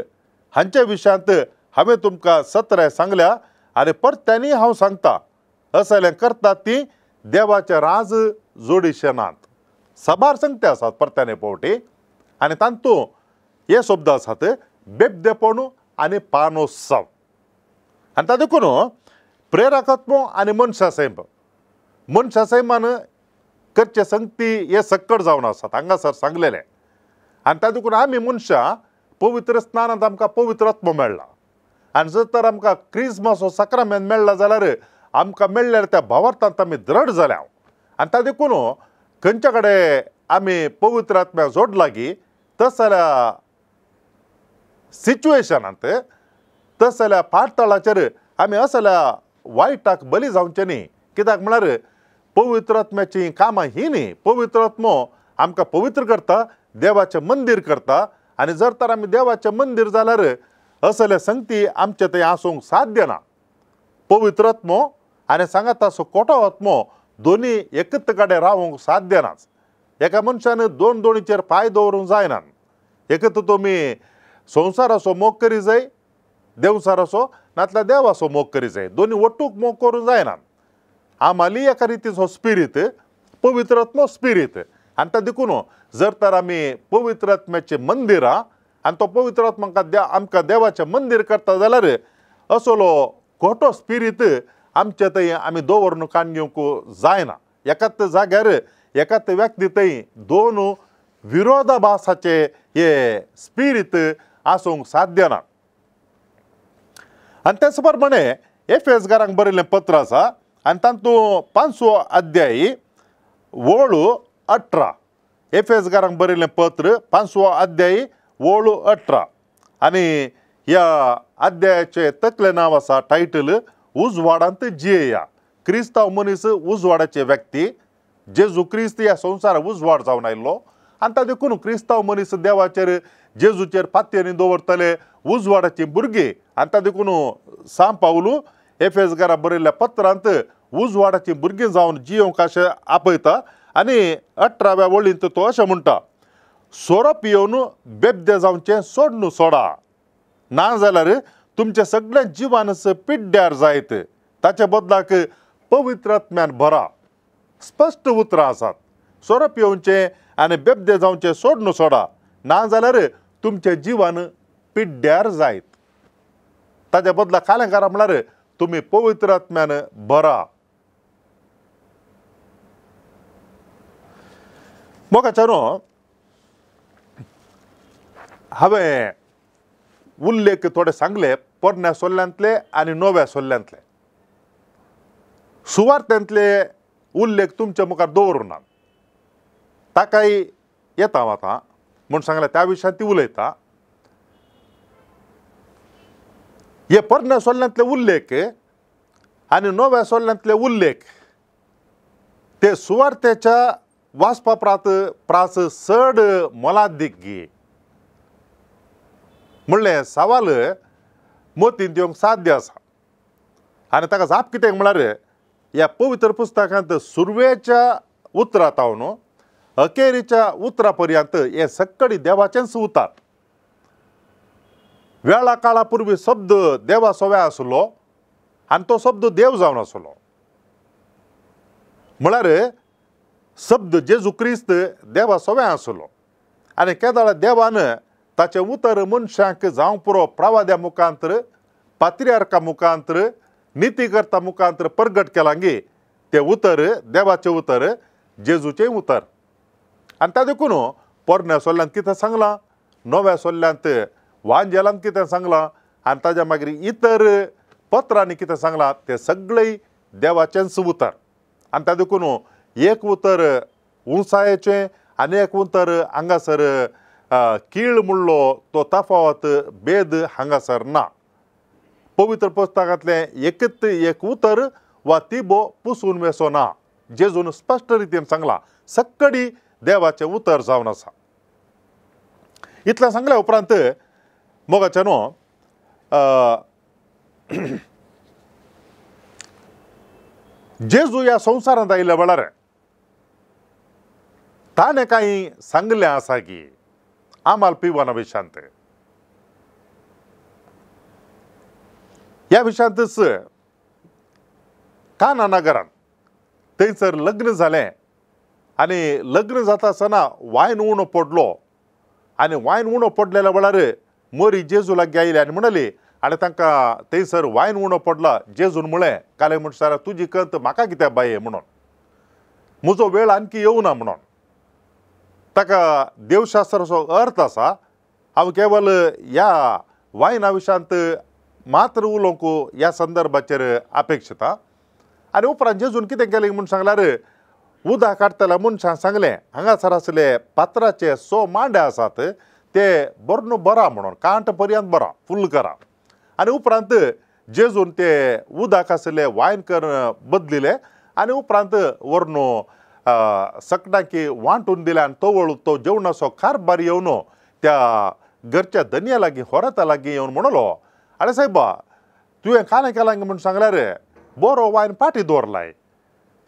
हांच्या विशयांत हांवें तुमकां 17 सांगल्या आनी परत्यांनी हांव सांगता असलें करतात ती देवाचे राज जोडीशे नात। साबार संगते आसात परत्याने फावटी आनी तातूंत हे शब्द आसात बेबदेपण आनी पानोत्सव। आनी ता देखून प्रेरकत्व आनी मनशा सैम, मनशा सैमान करचे संगती हे सक्कड जावन आसात हांगासर सांगलेले। आनी ता देखून आमी मनशां पवित्र स्नानांत आमकां पवित्र आत्मो मेळ्ळा आनी जर तर आमकां क्रिस्मस हो साक्रामेंत मेळ्ळा जाल्यार आमकां मेळ्ळ्यार त्या भावार्थांत आमी दृढ जाल्या। आनी ता देखून खंयच्या कडेन आमी पवित्र आत्म्याक जोडला की तस जाल्यार सिच्युएशनांत तस जाल्यार पाठतळाचेर आमी असल्या वायटाक बली जावचें न्ही, कित्याक म्हळ्यार पवित्र आत्म्याचीं कामां ही न्ही। पवित्र आत्मो आमकां पवित्र करता, देवाचें मंदीर करता आनी जर तर आमी देवाचें मंदीर जाल्यार असले संगती आमचें थंय आसूंक साध्य ना। पवित्र आत्मो आनी सांगाता असो खोटो आत्मो दोनी एकत्र कडेन रावूंक साध्य नाच। एका मनशान दोन दोनीचेर पांय दवरूंक जायना। एकत्र तुमी संवसाराचो मोग करी जाय, देवसाराचो नातल्यार देवाचो मोग करी जाय, दोनी वट्टूक मोग करूंक जायना। आमाली एका रितीचो स्पिरीत पवित्र आत्मो स्पिरीत आनी ता देखून जर तर आमी पवित्र आत्म्याचें मंदिरां आनी तो पवित्र आत्मा आमकां देवाचें मंदीर करता जाल्यार असलो खोटो स्पिरीत आमचे थंय आमी दवरून काण घेवंक जायना। एकाच जाग्यार एकाच व्यक्ती थंय दोन विरोधाभासाचे हे स्पिरीत आसूंक साध्य ना। आनी तेच प्रमाणे एफेसकारांक बरयल्लें पत्र आसा आनी तातूंत 5वो अध्याय वळ 18, एफेसकारांक बरयल्लें पत्र 5वो अध्याय वळ 18 आनी ह्या अध्यायाचें तकलें नांव आसा टायटल उजवाडांत जियेया। क्रिस्तांव मनीस उजवाडाचे व्यक्ती, जेजू क्रिस्त ह्या संवसाराक उजवाड जावन आयिल्लो आनी ता देखून क्रिस्तांव मनीस देवाचेर जेजूचेर पातयेनी दवरतले उजवाडाची भुरगीं आनी ता देखून सांत पावलू एफेसकाराक बरयल्ल्या पत्रांत उजवाडाची भुरगीं जावन जियोंक अशें आपयता आनी 18व्या वळींत तो अशें म्हणटा, सोरो पियोवन बेबदे जावचें सोडून सोडा, ना जाल्यार तुमचें सगळें जिवानच पिड्ड्यार जायत, ताचे बदलाक पवित्र आत्म्यान भरा। स्पश्ट उतरां आसात, सोरो पियोवचें आनी बेबदे जावचें सोडून सोडा, ना जाल्यार तुमचें जिवन पिड्ड्यार जायत, ताच्या बदला कालें करा म्हळ्यार तुमी पवित्र आत्म्यान भरा। मोगाच्यानो हांवें उल्लेख थोडे सांगले पोरण्या सोल्ल्यांतले आनी नव्या सोल्ल्यांतले, सुवार्थांतले उल्लेख तुमच्या मुखार दवरुना, ताकाय येता हांव आतां म्हूण सांगलें त्या विशयांत ती उलयता। हे पोरण्या सोल्ल्यांतले उल्लेख आनी नव्या सोल्ल्यांतले उल्लेख ते सुवार्थेच्या वाचपा प्रास चड मोलादीक गी म्हणलें सवाल मतींत येवंक साध्य आसा आनी ताका जाप कितें म्हळ्यार ह्या पवित्र पुस्तकांत सुरवेच्या उतरां तावन अखेरीच्या उतरा पर्यंत हे सक्कडी देवाचेंच उतार। वेळा काळा पुर्वी शब्द देवा सोव्या आसलो आनी तो शब्द देव जावन आसलो, म्हळ्यार शब्द जेजू क्रिस्त देवा सोव्या आसलो आनी केदळा देवान ताचें उतर मनशांक जावंक पुरो प्रवाद्या मुखांतर, पात्रियार्का मुखांतर, नितीकर्ता मुखांतर परगट केलां गी तें उतर देवाचें उतर जेजूचें उतर। आनी ता देखून पोरण्या सोल्ल्यांत कितें सांगलां, नव्या सोल्ल्यांत वांजेलांत कितें सांगलां आनी ताज्या मागीर इतर पत्रांनी कितें सांगलां तें सगळें देवाचेंच उतर। आनी ता देखून एक उतर उंचायेचें आनी एक उतर हांगासर कीळ म्हणलो तो तफावत भेद हांगासर ना। पवित्र पुस्तकांतलें एकच एक उतर वा तिबो पुसून वेसो ना, जेजून स्पश्ट रितीन सांगलां सक्कडी देवाचें उतर जावन आसा। इतलें सांगल्या उपरांत मोगाच्यानो जेजू ह्या संवसारांत आयिल्ल्या वेळार ताणें कांय सांगलें आसा की आमाल पिवना विशांत, ह्या विशांतच काना नगरांत थंयसर लग्न जालें आनी लग्न जाता आसतना वायन उणो पडलो आनी वायन उणो पडलेल्या वेळार मोरी जेजू लागीं आयली आनी म्हणाली आनी तांकां थंयसर वायन उणो पडला। जेजून म्हळें काले म्हणसार तुजी कंत म्हाका कित्याक बाये म्हणून, म्हजो वेळ आणखी येवना म्हणून। ताका देवशास्त्राचो अर्थ आसा, हांव केवल ह्या वायना विशयांत मात्र उलोवंक ह्या संदर्भाचेर अपेक्षिता। आनी उपरांत जेजून कितें केलें म्हूण सांगल्यार उदक काडटल्या मनशांक सांगलें हांगासर आसले पात्राचे 100 मांडे आसात ते बर्ण बरा म्हणून कांट पर्यंत बरा फुल करा। आनी उपरांत जेजून ते उदक आसले वायन कर बदलिले आनी उपरांत व्हरून सकटांकी वांटून दिले आनी तवळ तो जेवणाचो कारभार येवन त्या घरच्या धनया लागीं होराता लागीं येवन म्हणलो, आरे सायबा तुवें कालें केलां म्हूण सांगल्यार बरो वायन पाटी दवरलाय,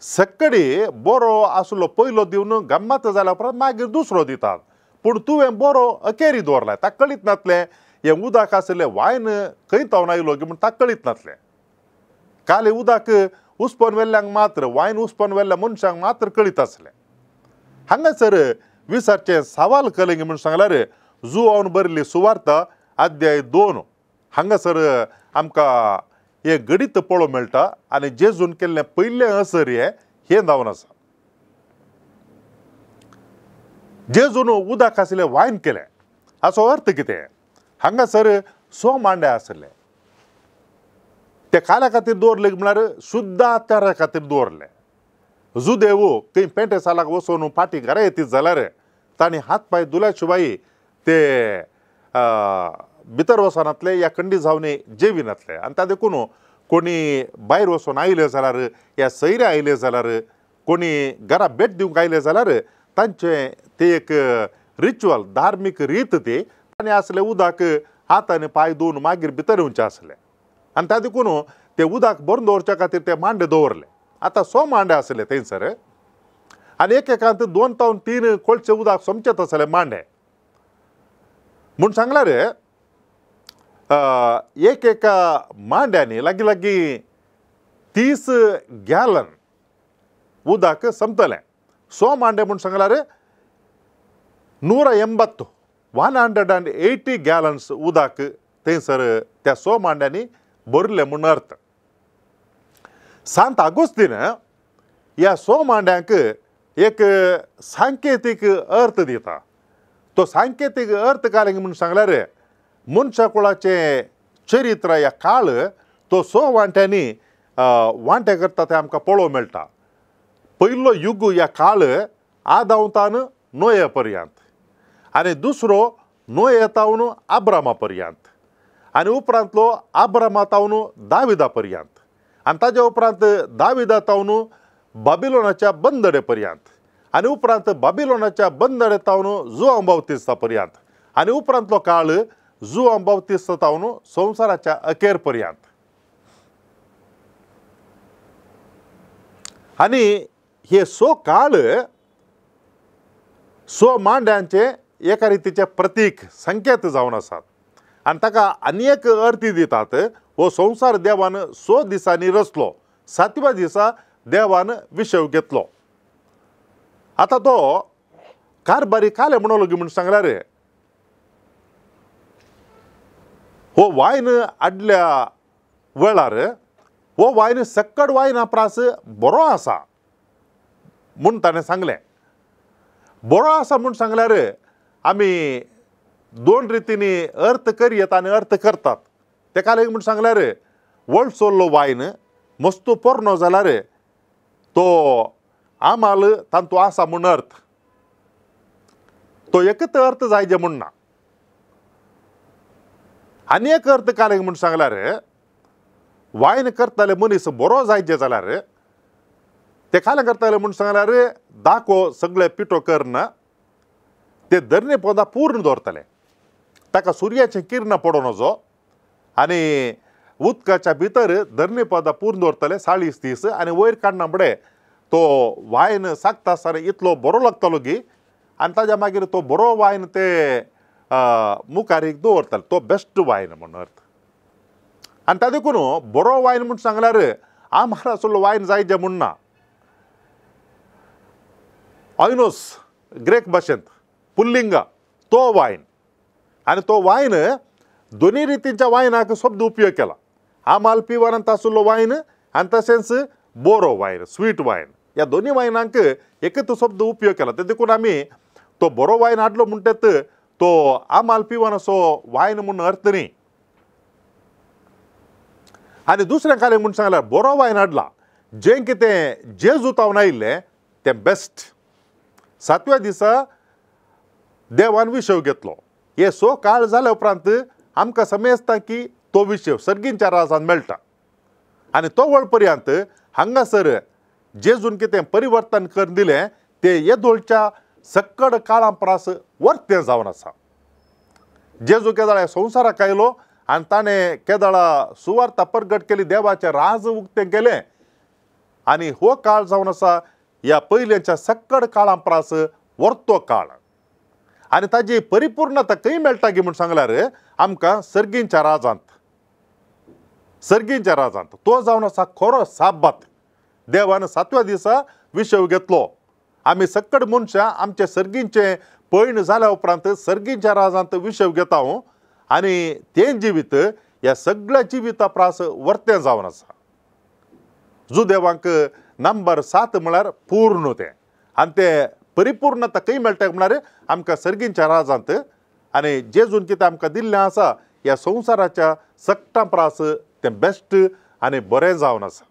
सक्कडी बरो आसलो पयलो दिवन गम्मत जाल्या उपरांत मागीर दुसरो दितात, पूण तुवें बरो अखेरी दवरलाय। ताका कळीत नासलें हें उदक आसलें वायन खंय तावन आयलो की म्हूण ताका कळीत नासलें। काल उदक उसपोन वेल्ल्यांक मात्र वायन उसपोन वेल्ल्या मनशांक मात्र कळीत आसलें। हांगासर विसारचें सवाल केलें म्हूण सांगल्यार जुवान बरयल्ली सुवार्ता अध्याय 2 हांगासर आमकां हें गणीत पळोवंक मेळटा आनी जेजून केल्लें पयलें असर हें हें जावन आसा। जेजून उदक आसलें वायन केलें हाचो अर्थ कितें, हांगासर 100 मांडे आसले, ते काल्या खातीर दवरले म्हळ्यार शुद्ध आचारा खातीर दवरले. जुदेव खंय पेंटे सालाक वचून फाटीं घरा येतीत जाल्यार तांणी हात पांय धुल्या शिवाय ते भितर वचनातले या कंडी जावन जेविनातले. आनी ता देखून कोणी भायर वचून आयले जाल्यार या सैरे आयले जाल्यार कोणी घरा भेट दिवंक आयले जाल्यार तांचें ते एक रिच्युअल धार्मीक रीत ती तांणी आसले उदक हात आनी पांय धुवन मागीर भितर येवचें आसलें. आनी ता देखून ते उदक भरून दवरच्या खातीर ते मांडे दवरले. आतां 100 मांडे आसले थंयसर आनी एक एकांत 2 तावन 3 कोळशे उदक सोमचेत आसले मांडे. म्हूण सांगल्यार एक एका मांड्यांनी लागीं लागीं 30 गॅलन उदक सोमतलें. 100 मांडे म्हूण सांगल्यार 180 180 गॅलन्स उदक थंयसर त्या 100 मांड्यांनी भरलें म्हूण अर्थ. सांत आगोस्तीन ह्या 100 मांड्यांक एक सांकेतीक अर्थ दिता. तो सांकेतीक अर्थ काडले म्हूण सांगल्यार मनशा कुळाचें चरित्र ह्या काळ तो 100 वांट्यांनी वांटे करता तें आमकां पळोवंक मेळटा. पयलो युग ह्या काळ आदांवतान नोये पर्यंत आनी दुसरो नोये तावन आब्रामा पर्यंत आनी उपरांतलो आब्रामा तावन दाविदा पर्यंत आनी ताज्या उपरांत दाविदा तावन बाबिलोनाच्या बंदडे पर्यंत आनी उपरांत बाबिलोनाच्या बंदडे तावन जुआंव बाप्तिस्ता पर्यंत आनी उपरांतलो काळ जुआंव बाप्तिस्ता तावन संवसाराच्या अखेर पर्यंत. आनी हे 100 काळ 100 मांड्यांचे एका रितीचे प्रतीक संकेत जावन आसात आनी ताका आनी एक अर्थी दितात. हो संवसार देवान 100 दिसांनी रचलो, 7व्या दिसा देवान विशव घेतलो. आतां तो कारभारी काले म्हणलो म्हूण सांगल्यार हो वायन आडल्या वेळार हो वायन सक्कड वायना प्रास बरो आसा म्हूण ताणें सांगलें. बरो आसा म्हूण सांगल्यार आमी 2 रितींनी अर्थ करयत आनी अर्थ करतात. तेका लागून म्हूण सांगल्यार वळसोल्लो वायन मस्तू पोरणो जाल्यार तो आमाल तांतू आसा म्हूण अर्थ, तो एकच अर्थ जायजे म्हूण ना. आनी एक अर्थ काडले म्हूण सांगल्यार वायन करताले मनीस बरो जायजे जाल्यार ते कालें करताले म्हूण सांगल्यार दाको सगळे पिठो करना ते धरणे पोंदा पूर्ण दवरतले, ताका सुर्याचें किरणां पडोवं नजो आनी उदकाच्या भितर धरणे पोंदा पूर्ण दवरतले 40 दीस आनी वयर काडना फुडें तो वायन साकता आसतना इतलो बरो लागतालो की आनी ताज्या मागीर तो बरो वायन ते मुखार एक दवरताले, तो बेस्ट वायन म्हूण अर्थ. आनी ता देखून बरो वायन म्हूण सांगल्यार आमार आसलो वायन जायजे म्हूण ना. ऑयनोस ग्रेक भाशेंत पुल्लिंगा तो वायन आनी तो वायन दोनी रितींच्या वायनाक शब्द उपयोग केला. आमाल पिवनांत आसलो वायन आनी तशेंच बोरो वायन स्वीट वायन ह्या दोनी वायनांक एकच शब्द उपयोग केला. ते देखून आमी तो बरो वायन हाडलो म्हणटात तो आमाल पिवन असो वायन म्हूण अर्थ न्ही. आनी दुसरें कालें म्हूण सांगल्यार बरो वायन हाडला जें कितें जेजू तावन आयिल्लें तें बेस्ट. 7व्या दिसा देवान विशव घेतलो. हे 100 काळ जाल्या उपरांत आमकां समजता की तो विशव सर्गींच्या राजान मेळटा आनी तो वळ पर्यंत हांगासर जेजून कितें परिवर्तन करून दिलें ते येदोळच्या सक्कड काळां प्रास वर्तें जावन आसा. जेजू केदळा संवसाराक आयलो आनी ताणें केदळा सुवार्ता परगट केली, देवाचें राज उक्तें केलें आनी हो काळ जावन आसा ह्या पयल्याच्या सक्कड काळां प्रास वर्तो काळ. आनी ताजी परिपूर्णता खंय मेळटा गी म्हूण सांगल्यार आमकां सर्गींच्या राजांत, सर्गींच्या राजांत तो जावन आसा खरो साबात. देवान 7व्या दिसा विशव घेतलो. आमी सक्कड मनशां आमचे सर्गींचें पयण जाल्या उपरांत सर्गींच्या राजांत विशव घेता आनी तें जिवीत ह्या सगळ्या जिविता प्रास वर्तें जावन आसा. जुदेवांक नंबर 7 म्हळ्यार पूर्ण तें आनी तें परिपूर्णता खंय मेळटा म्हळ्यार आमकां सर्गींच्या राजांत आनी जेजून कितें आमकां दिल्लें आसा ह्या संवसाराच्या सगटां प्रास तें बेस्ट आनी बरें जावन आसा.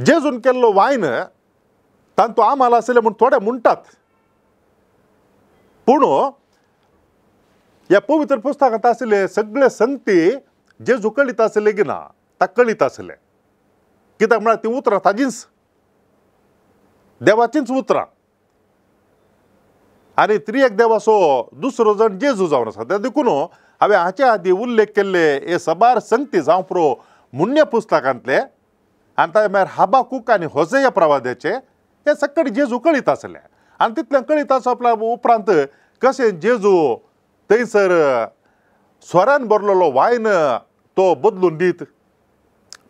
जेजून केल्लो वायन तांतू आमाल आशिल्लें म्हूण थोडे म्हणटात, पूण ह्या पवित्र पुस्तकांत आशिल्ले सगळे संगती जेजू कळीत आशिल्ले की ना ताका कळीत आशिल्लें. कित्याक म्हळ्यार तीं उतरां ताजींच, देवाचींच उतरां. आनी त्रिएक देवाचो दुसरो जण जेजू जावन आसा. ते देखून हांवें हाचे आदीं उल्लेख केल्ले हे सबार संगती जावं पुरो मुण्य पुस्तकांतले आनी ताजे मागीर हाबाकूक आनी होजेया प्रवाद्याचे हे सगळे जेजू कळीत आसले. आनी तितलें कळीत आसपल्या उपरांत कशें जेजू थंयसर स्वरान भरलेलो वायन तो बदलून दीत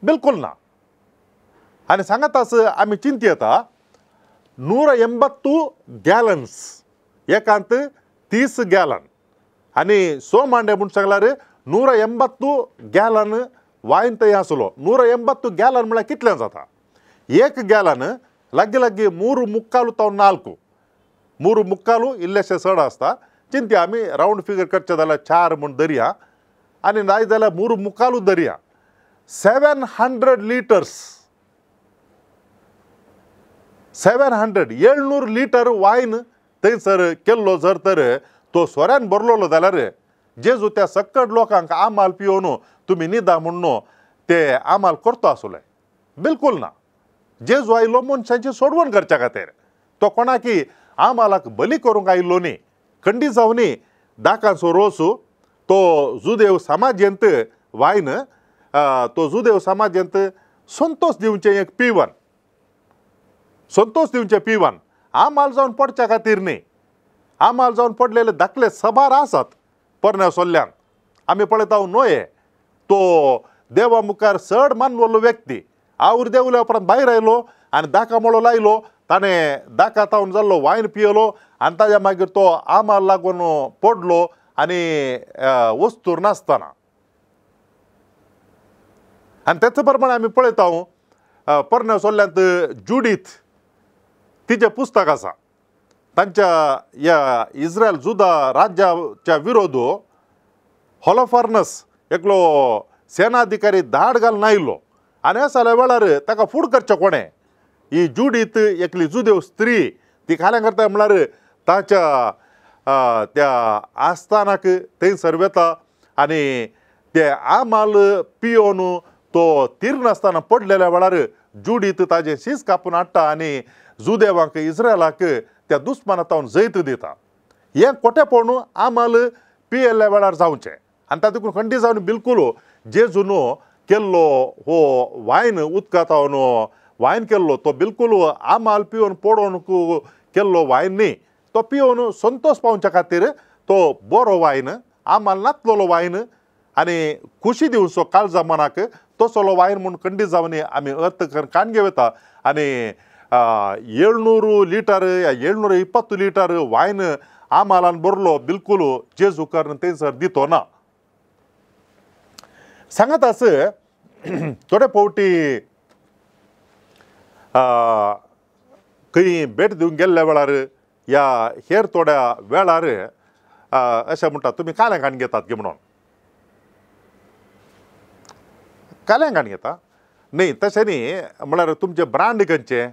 बिलकुल ना. आनी सांगत आस आमी चिंतयता 180 गॅलन्स एकांत 30 गॅलन आनी 100 मांडे म्हूण सांगल्यार 180 गॅलन वायन थंय आसलो. 180 गॅलन म्हळ्यार कितलें जाता? एक गॅलन लागीं लागीं 3.75 तावन 4, 3.75 इल्लेशें चड आसता. चिंत्या आमी रावंड फिगर करचें जाल्यार 4 म्हूण धरया आनी नाय जाल्यार 3.75 धरया. 700 लिटर्स, 700 700 लिटर वायन थंयसर केल्लो जर तर तो सोऱ्यान भरलेलो जाल्यार जेजू त्या सक्कड लोकांक आमाल पिवन तुमी न्हिदा म्हणून ते आमाल करता आसले बिलकुल ना. जेजू आयलो मनशांची सोडवण करच्या खातीर, तो कोणाकी आमालाक बली करूंक आयिल्लो न्ही. खंडी जावनी दाकांचो रोस तो जुदेव समाजेंत वायन तो जुदेव समाजेंत संतोष दिवचें एक पिवन, संतोष दिवचें पिवन, आमाल जावन पडच्या खातीर न्ही. आमाल जावन पडलेले धाकले सबार आसात पोरण्या सोल्ल्यान आमी पळयता न्हय. तो देवा मुखार चड मानवलो व्यक्ती आवूर देवल्या उपरांत भायर आयलो आनी दाका मळो लायलो, ताणें दाका तावन जाल्लो वायन पियलो आनी ताज्या मागीर तो आमाल लागून पडलो आनी वस्तूर नासतना. आनी तेच प्रमाणे आमी पळयता पोरण्या सोल्ल्यांत जुडीत तिचें पुस्तक आसा. तांच्या ह्या इस्रायल जुदा राज्याच्या विरोध होलोफर्नस एकलो सेनाधिकारी धाड घालून आयलो आनी अशा वेळार ताका फूड करचें कोणें ही जुडीत एकली जुदेव स्त्री ती खाल्यां करता म्हळ्यार ताच्या त्या आस्थानाक थंयसर वता आनी ते आमाल पियोन तो तिरनासतना पडलेल्या वेळार जुडीत ताजें शीस कापून हाडटा आनी जुदेवांक इस्रायलाक त्या दुस्माना तावन जैत दिता. हें कोटेपण आमाल पियेल्ल्या वेळार जावचें आनी तातूंत खंडी जावन बिलकुल जेजून केल्लो हो वायन उदका तावन वायन केल्लो तो बिलकुल आमाल पिवन पडोवन केल्लो वायन न्ही. तो पिवन संतोष पावच्या खातीर तो बरो वायन, आमाल नातलेलो वायन आनी खुशी दिवचो काळजा मनाक तसलो वायन म्हूण खंडी जावन आमी अर्थ काण घेवं येता. आनी 700 लिटर 720 लिटर वायन आमालान भरलो बिलकुल जेजू करून थंयसर दितो ना. सांगत आस थोडे फावटी खंय भेट दिवंक गेल्ल्या वेळार या हेर थोड्या वेळार अशें म्हणटा तुमी काल्यां काण घेतात की म्हणून. काल्यां काण घेता न्ही तशें न्ही, म्हळ्यार तुमचें ब्रांड खंयचें,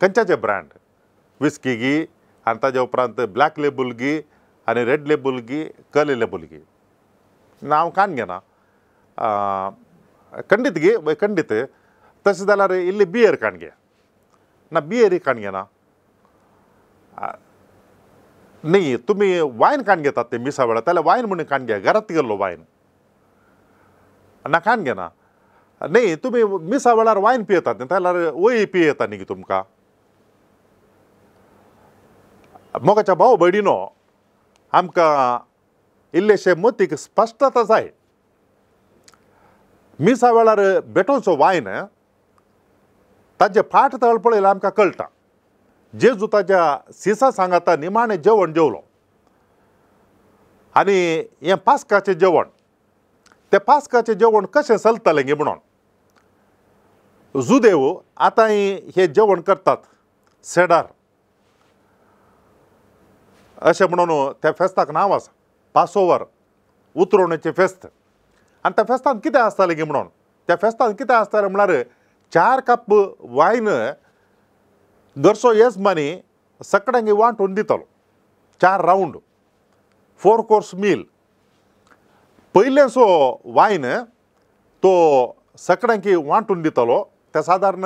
खंयच्याचे ब्रांड, विस्की गी आनी ताज्या उपरांत ब्लॅक लेबल गी आनी रेड लेबल गी कर्ली लेबल गी. ना हांव काण घेना खंडीत गी खंडीत. तशें जाल्यार इल्ली बियर काण घे ना, बियरी काण घेना न्ही. तुमी वायन काण घेतात ते मिसा वेळार जाल्यार वायन म्हणून काण घे, घरांत गेल्लो वायन ना काण घेना न्ही. तुमी मिसा वेळार वायन पियेतात न्ही जाल्यार वय पियेता न्ही तुमकां. मोगाच्या भाव भयणीनो आमकां इल्लेशे मतीक स्पश्टता जाय. मिसा वेळार भेटोवचो वायन ताजें फाट तळ पळयल्यार आमकां कळटा. जेजू ताज्या सिसा सांगाता निमाणें जेवण जेवलो आनी हें पास्काचें जेवण, तें पास्काचें जेवण कशें चलतलें गे म्हणून जुदेव आतां हें जेवण करतात सेडार अशें म्हणून त्या फेस्ताक नांव आसा, पासोवर उतरोवणेचें फेस्त. आनी त्या फेस्तान कितें आसतालें गी म्हणून त्या फेस्तान कितें आसतालें म्हळ्यार 4 कप वायन घरचो येजमानी सगळ्यांक वांटून दितालो. 4 रावंड 4 कोर्स मील. पयलेंचो वायन तो सगळ्यांक वांटून दितालो. ते सादारण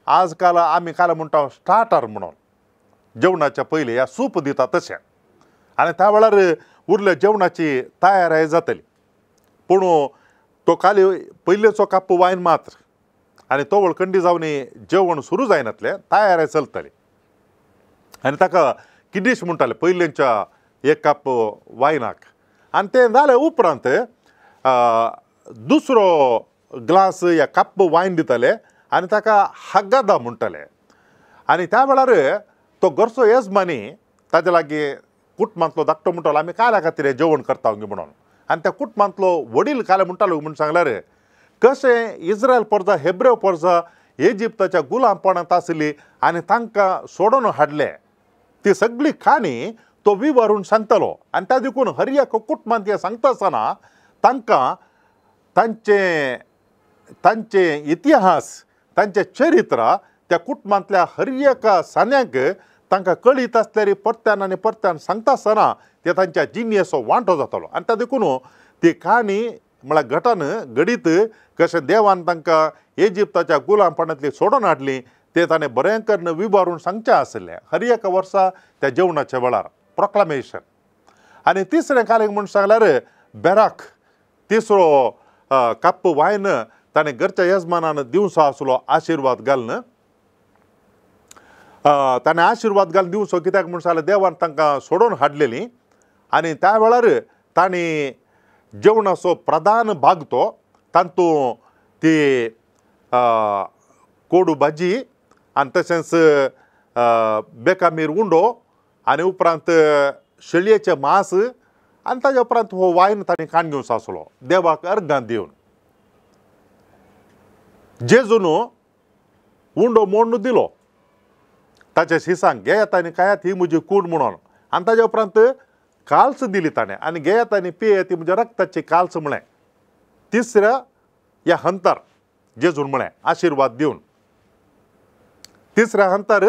आज काल आमी काल म्हणटा स्टार्टर म्हणून जेवणाच्या पयलीं ह्या सूप दिता तशें. आनी त्या वेळार उरल्या जेवणाची तयारी जातली. पूण तो खाली पयलेचो कप वायन मात्र आनी तो वळखंडी जावन जेवण सुरू जायनातलें, तयारी चलताली. आनी ताका किडीश म्हणटाले पयलेंच्या एक कप वायनाक. आनी तें जालें उपरांत दुसरो ग्लास या कप वायन दिताले आनी ताका हग्गादा म्हणटाले. आनी त्या वेळार तो घरचो येजमानी ताजे लागीं कुटुंबांतलो धाकटो म्हणटालो आमी काल्या खातीर जेवण करता म्हणून. आनी त्या कुटुंबांतलो वडील काल्या म्हणटालो म्हूण सांगल्यार कशें इस्रायल परजा हेब्रेव परजा इजिप्ताच्या गुलामपणांत आसली आनी तांकां सोडून हाडले ती सगळी काणी तो विवरून सांगतालो. आनी त्या देखून हर एक कुटुंबांत हें सांगता आसतना तांकां तांचे तांचे इतिहास तांचें चरित्र त्या कुटुंबांतल्या हर एका सान्यांक तांकां कळीत आसल्यार परत्यान आनी परत्यान सांगता आसतना ते तांच्या जिणेचो वांटो जातालो. आनी त्या देखून ती काणी म्हळ्यार घटन घडीत कशें देवान तांकां इजिप्ताच्या गुलामपणांतली सोडून हाडली ते ताणें बरें करून विभारून सांगचें आसलें हर एका वर्सा त्या जेवणाच्या वेळार प्रोक्लामेशन. आनी तिसरें कालें म्हूण सांगल्यार बेराक तिसरो कप वायन ताणें घरच्या येजमानान दिवचो आसलो आशिर्वाद घालून. ताणें आशिर्वाद घालून दिवचो कित्याक म्हूण सांगल्यार देवान तांकां सोडून हाडलेली. आनी त्या वेळार तांणी जेवणाचो प्रधान भाग तो तातूंत ती कोडू भाजी आनी तशेंच बेकामीर उंडो आनी उपरांत शेळयेचें मांस आनी ताज्या उपरांत हो वायन ताणें काण घेवचो आसलो देवाक अर्गां दिवन. जेजून उंडो मोडून दिलो ताच्या शिसांक घेयात आनी खायात ही म्हजी कूड म्हणून. आनी ताज्या उपरांत काल्स दिली ताणें आनी घेयात आनी पियेत ती म्हज्या रक्ताची काल्स म्हळें. तिसऱ्या ह्या हंतार जेजून म्हळें आशिर्वाद दिवन. तिसऱ्या हंतार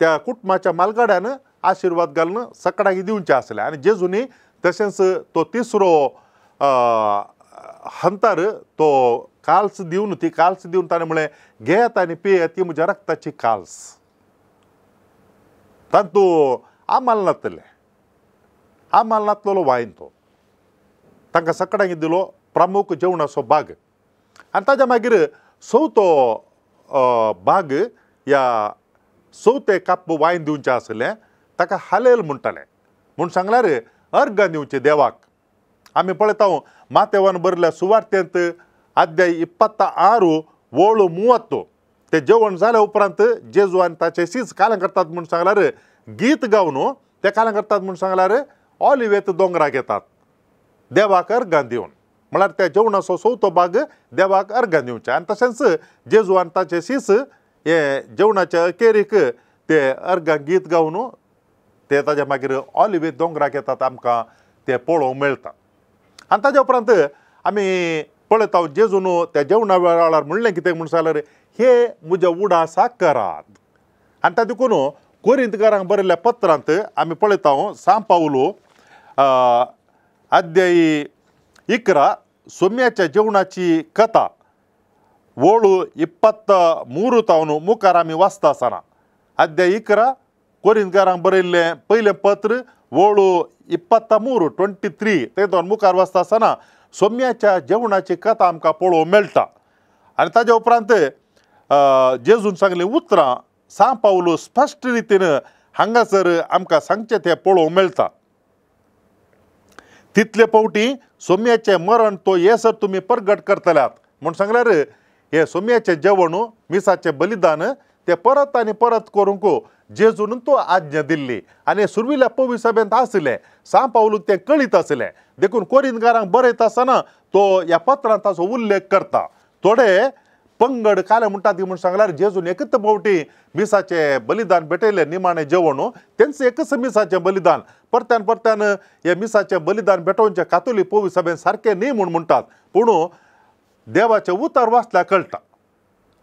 त्या कुटुंबाच्या मालगाड्यान आशिर्वाद घालून सकाळी दिवचें आसलें. आनी जेजूनी तशेंच तो तिसरो हंतार तो काल्स दिवन ती काल्स दिवन ताणें म्हळें घेयात आनी पियेत ती म्हज्या रक्ताची काल्स. तातूंत आमाल नातलें, आमाल नातलेलो वायन तो तांकां सकाळी दिलो प्रमुख जेवणाचो भाग. आनी ताज्या मागीर चवथो भाग ह्या चवथे कप वायन दिवचें आसलें ताका हालेल म्हणटालें. म्हूण सांगल्यार अर्गां दिवचें देवाक. आमी पळयता मातेवान बरयल्ल्या सुवार्तेंत अध्याय 26 ओळ 30 ते जेवण जाल्या उपरांत जेजू आनी ताचे शीस काल्यां करतात म्हूण सांगल्यार गीत गावन ते काल्यां करतात म्हूण सांगल्यार ऑलिवेत दोंगराक येतात देवाक अर्गां दिवन. म्हळ्यार त्या जेवणाचो चवथो भाग देवाक अर्गां दिवचें. आनी तशेंच जेजू आनी ताचे शीस हे जेवणाच्या अखेरीक ते अर्गां गीत गावन ते ताज्या मागीर ऑलिवेत दोंगराक येतात आमकां ते पळोवंक मेळटा. आनी ताज्या उपरांत आमी पळयता जेजून त्या जेवणा वेळार म्हणलें कितें म्हूण सांगल्यार हे म्हज्या उडासाक करात. आनी त्या देखून कोरिंतकारांक बरयल्ल्या पत्रांत आमी पळयता सांव पावलो अध्याय 11 सोम्याच्या जेवणाची कथा ओळ 23 तावन मुखार आमी वाचता आसतना अध्याय 11 कोरिंतकारांक बरयल्लें पयलें पत्र ओळ 23 23 ते दोन मुखार वाचता आसतना सोम्याच्या जेवणाची कथा आमकां पळोवंक मेळटा. आनी ताज्या उपरांत जेजून सांगलीं उतरां सांव पावलो स्पश्ट रितीन हांगासर आमकां सांगचें तें पळोवंक मेळटा. तितले फावटी सोम्याचें मरण तो येसर तुमी परगट करतल्यात म्हूण सांगल्यार हे सोम्याचें जेवण मिसाचें बलिदान ते परत आनी परत करूंक जेजून तो आज्ञा दिल्ली. आनी सुरविल्या पवी सभेंत आसलें सांव पावलूक तें कळीत आसलें देखून कोरिंतकारांक बरयता आसतना तो ह्या पत्रांत ताचो उल्लेख करता. थोडे पंगड काले म्हणटा ती म्हूण सांगल्यार जेजून एकच फावटी मिसाचें बलिदान भेटयलें निमाणें जेवण तेंच एकच मिसाचें बलिदान परत्यान परत्यान हे मिसाचें बलिदान भेटोवचें कातोली पवी सभेन सारकें न्ही म्हूण म्हणटात पूण देवाचें उतर वाचल्यार कळटा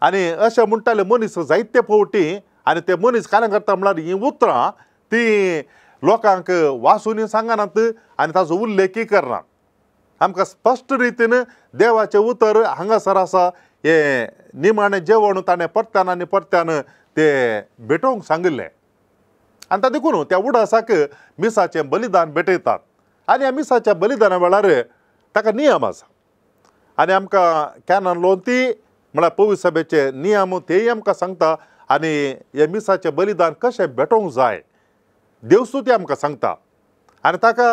आनी अशें म्हणटाले मनीस जायते फावटी आनी ते मनीस काल्यां करता म्हणल्यार हीं उतरां ती लोकांक वाचूनय सांगनात आनी ताचो उल्लेखय करनात. आमकां स्पश्ट रितीन देवाचें उतर हांगासर आसा हें निमाणें जेवण ताणें परत्यान आनी परत्यान ते भेटोवंक सांगिल्लें आनी ताका देखून त्या उडासाक मिसाचें बलिदान भेटयतात आनी ह्या मिसाच्या बलिदाना वेळार ताका नियम आसा आनी आमकां कॅनन लोन ती म्हळ्यार पवित्र सभेचे नियम तेय आमकां सांगता आनी हे मिसाचें बलिदान कशें भेटोवंक जाय देवस्तुती आमकां सांगता आनी ताका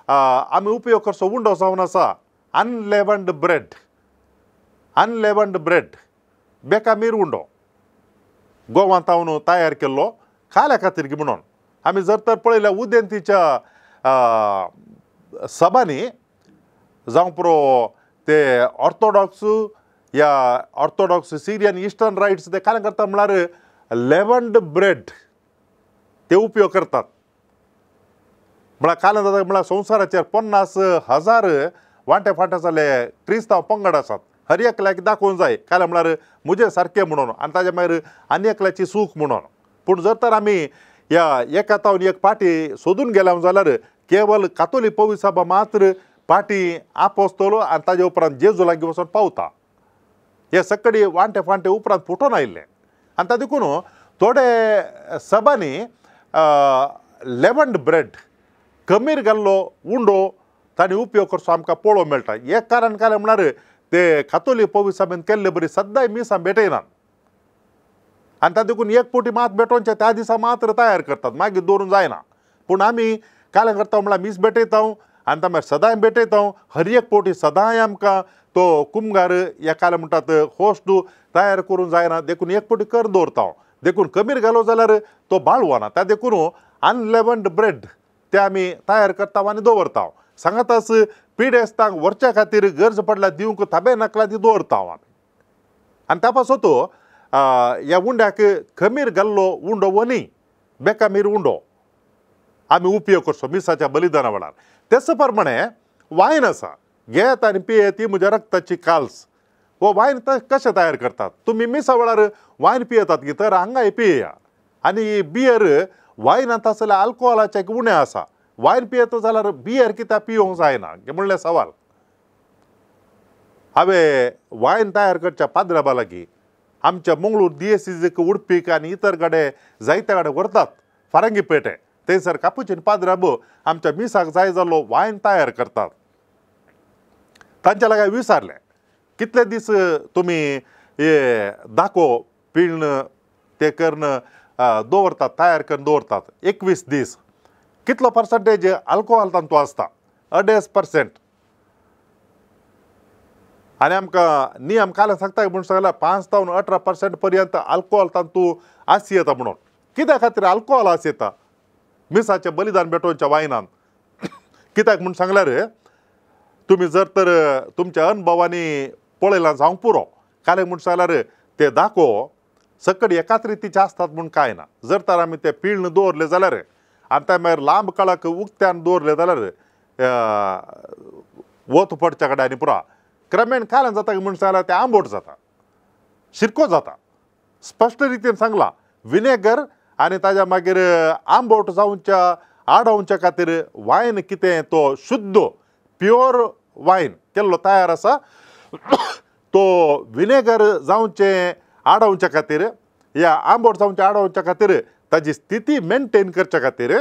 आमी उपयोग करचो उंडो जावन आसा अनलेवंड ब्रेड अनलेवंड ब्रेड बेकामीर उंडो गोवांत हांव तयार केल्लो खाल्या खातीर म्हणून आमी जर तर पळयल्यार उदेंतीच्या सभांनी जावं पुरो ते ऑर्थोडॉक्स या ऑर्थोडॉक्स सिरियन इस्टर्न रायट्स ते काल्यां करता म्हळ्यार लेवंड ब्रेड ते उपयोग करतात. म्हळ्यार काल्यां जाता म्हळ्यार संवसाराचेर 50,000 वांटे फांटे जाल्ले क्रिस्तांव पंगड आसात हर एकल्याक दाखोवंक जाय काल्यां म्हळ्यार म्हजें सारकें म्हणून आनी ताजे मागीर आनी एकल्याची सूख म्हणून. पूण जर तर आमी ह्या एका तावन एक पाटी सोदून गेल्या जाल्यार केवल कातोली पवित्र सभा मात्र पाटी आपोस्तलो आनी ताजे उपरांत जेजू लागीं वचून पावता. हे सगळे वांटे फांटे उपरांत फुटून आयिल्ले आनी ताका देखून थोडे सभांनी लेवंड ब्रेड कमीर घाल्लो उंडो तांणी उपयोग करचो आमकां पळोवंक मेळटा. एक कारण कालें म्हळ्यार ते कातोली पवित्र सभेन केल्ले बरी सद्दांय मिसां भेटयनात आनी ताका देखून एक फावटी मात भेटोवचें त्या दिसा मात्र तयार करतात मागीर दवरूंक जायना. पूण आमी काल्यां करता म्हळ्यार मीस भेटयता आनी ता मागीर सदांय भेटयता हर एक फावटी सदांय आमकां तो कुमगार एकाले म्हणटात होस्ट तयार करूंक जायना देखून एक फावटी कर दवरता देखून कमीर घालो जाल्यार तो बाळवना त्या देखून अनलेवंड ब्रेड ते आमी तयार करता आनी दवरता. सांगाताच पिडेस्तांक व्हरच्या खातीर गरज पडल्यार दिवंक थाबे नाकला ती दवरता आमी आनी त्या पासत ह्या उंड्याक खमीर घाल्लो उंडो वनी बेकामीर उंडो आमी उपयोग करचो मिसाच्या बलिदाना वेळार. तेच प्रमाणे वायन आसा घेत आनी पियेत ती म्हज्या रक्ताची काल्स हो वायन कशें तयार करतात तुमी मिसा वेळार वायन पियेतात की तर हांगाय पियेया आनी बियर वायनांत आसल्यार आल्कोहोलाचें एक उणें आसा वायन पियेता जाल्यार बियर कित्याक पिवंक जायना म्हणलें सवाल. हांवें वायन तयार करच्या पाद्राबा लागीं आमच्या मंगळूर दियेसीक उडपीक आनी इतर कडेन जायते कडेन व्हरतात फारंगी पेटे थंयसर कापुचीन पाद्राब आमच्या मिसाक जाय जाल्लो वायन तयार करतात. तांच्या लागीं विचारलें कितले दीस तुमी हे दाखो पिळण ते करून दवरतात तयार करून दवरतात 21 दीस कितलो पर्संटेज आल्कोहोल तांतू आसता 2.5%. आनी आमकां नियम काल्यां सांगता म्हूण सांगल्यार 5 तावन 18% पर्यंत आल्कोहोल तांतू आस येता म्हणून. कित्या खातीर आल्कोहोल आस येता मिसाचें बलिदान भेटोवच्या वायनान कित्याक म्हूण सांगल्यार तुमी जर तर तुमच्या अनुभवांनी पळयलां जावंक पुरो काल्यां म्हूण सांगल्यार ते दाखो सकड एकाच रितीचे आसतात म्हूण कांय ना. जर तर आमी ते पिळण दवरले जाल्यार आनी त्या मागीर लांब काळाक उक्त्यान दवरले जाल्यार वत पडच्या कडेन आनी पुरा क्रमेण काल्यां जाता म्हूण सांगल्यार ते आंबोट जाता शिरको जाता. स्पश्ट रितीन सांगलां विनेगर आनी ताज्या मागीर आंबोट जावच्या आडोवच्या खातीर वायन कितें तो शुद्ध प्युअर वायन केल्लो तयार आसा तो विनेगर जावचें आडोवच्या खातीर या आंबोट जावचें आडोवच्या खातीर ताजी स्थिती मेनटेन करच्या खातीर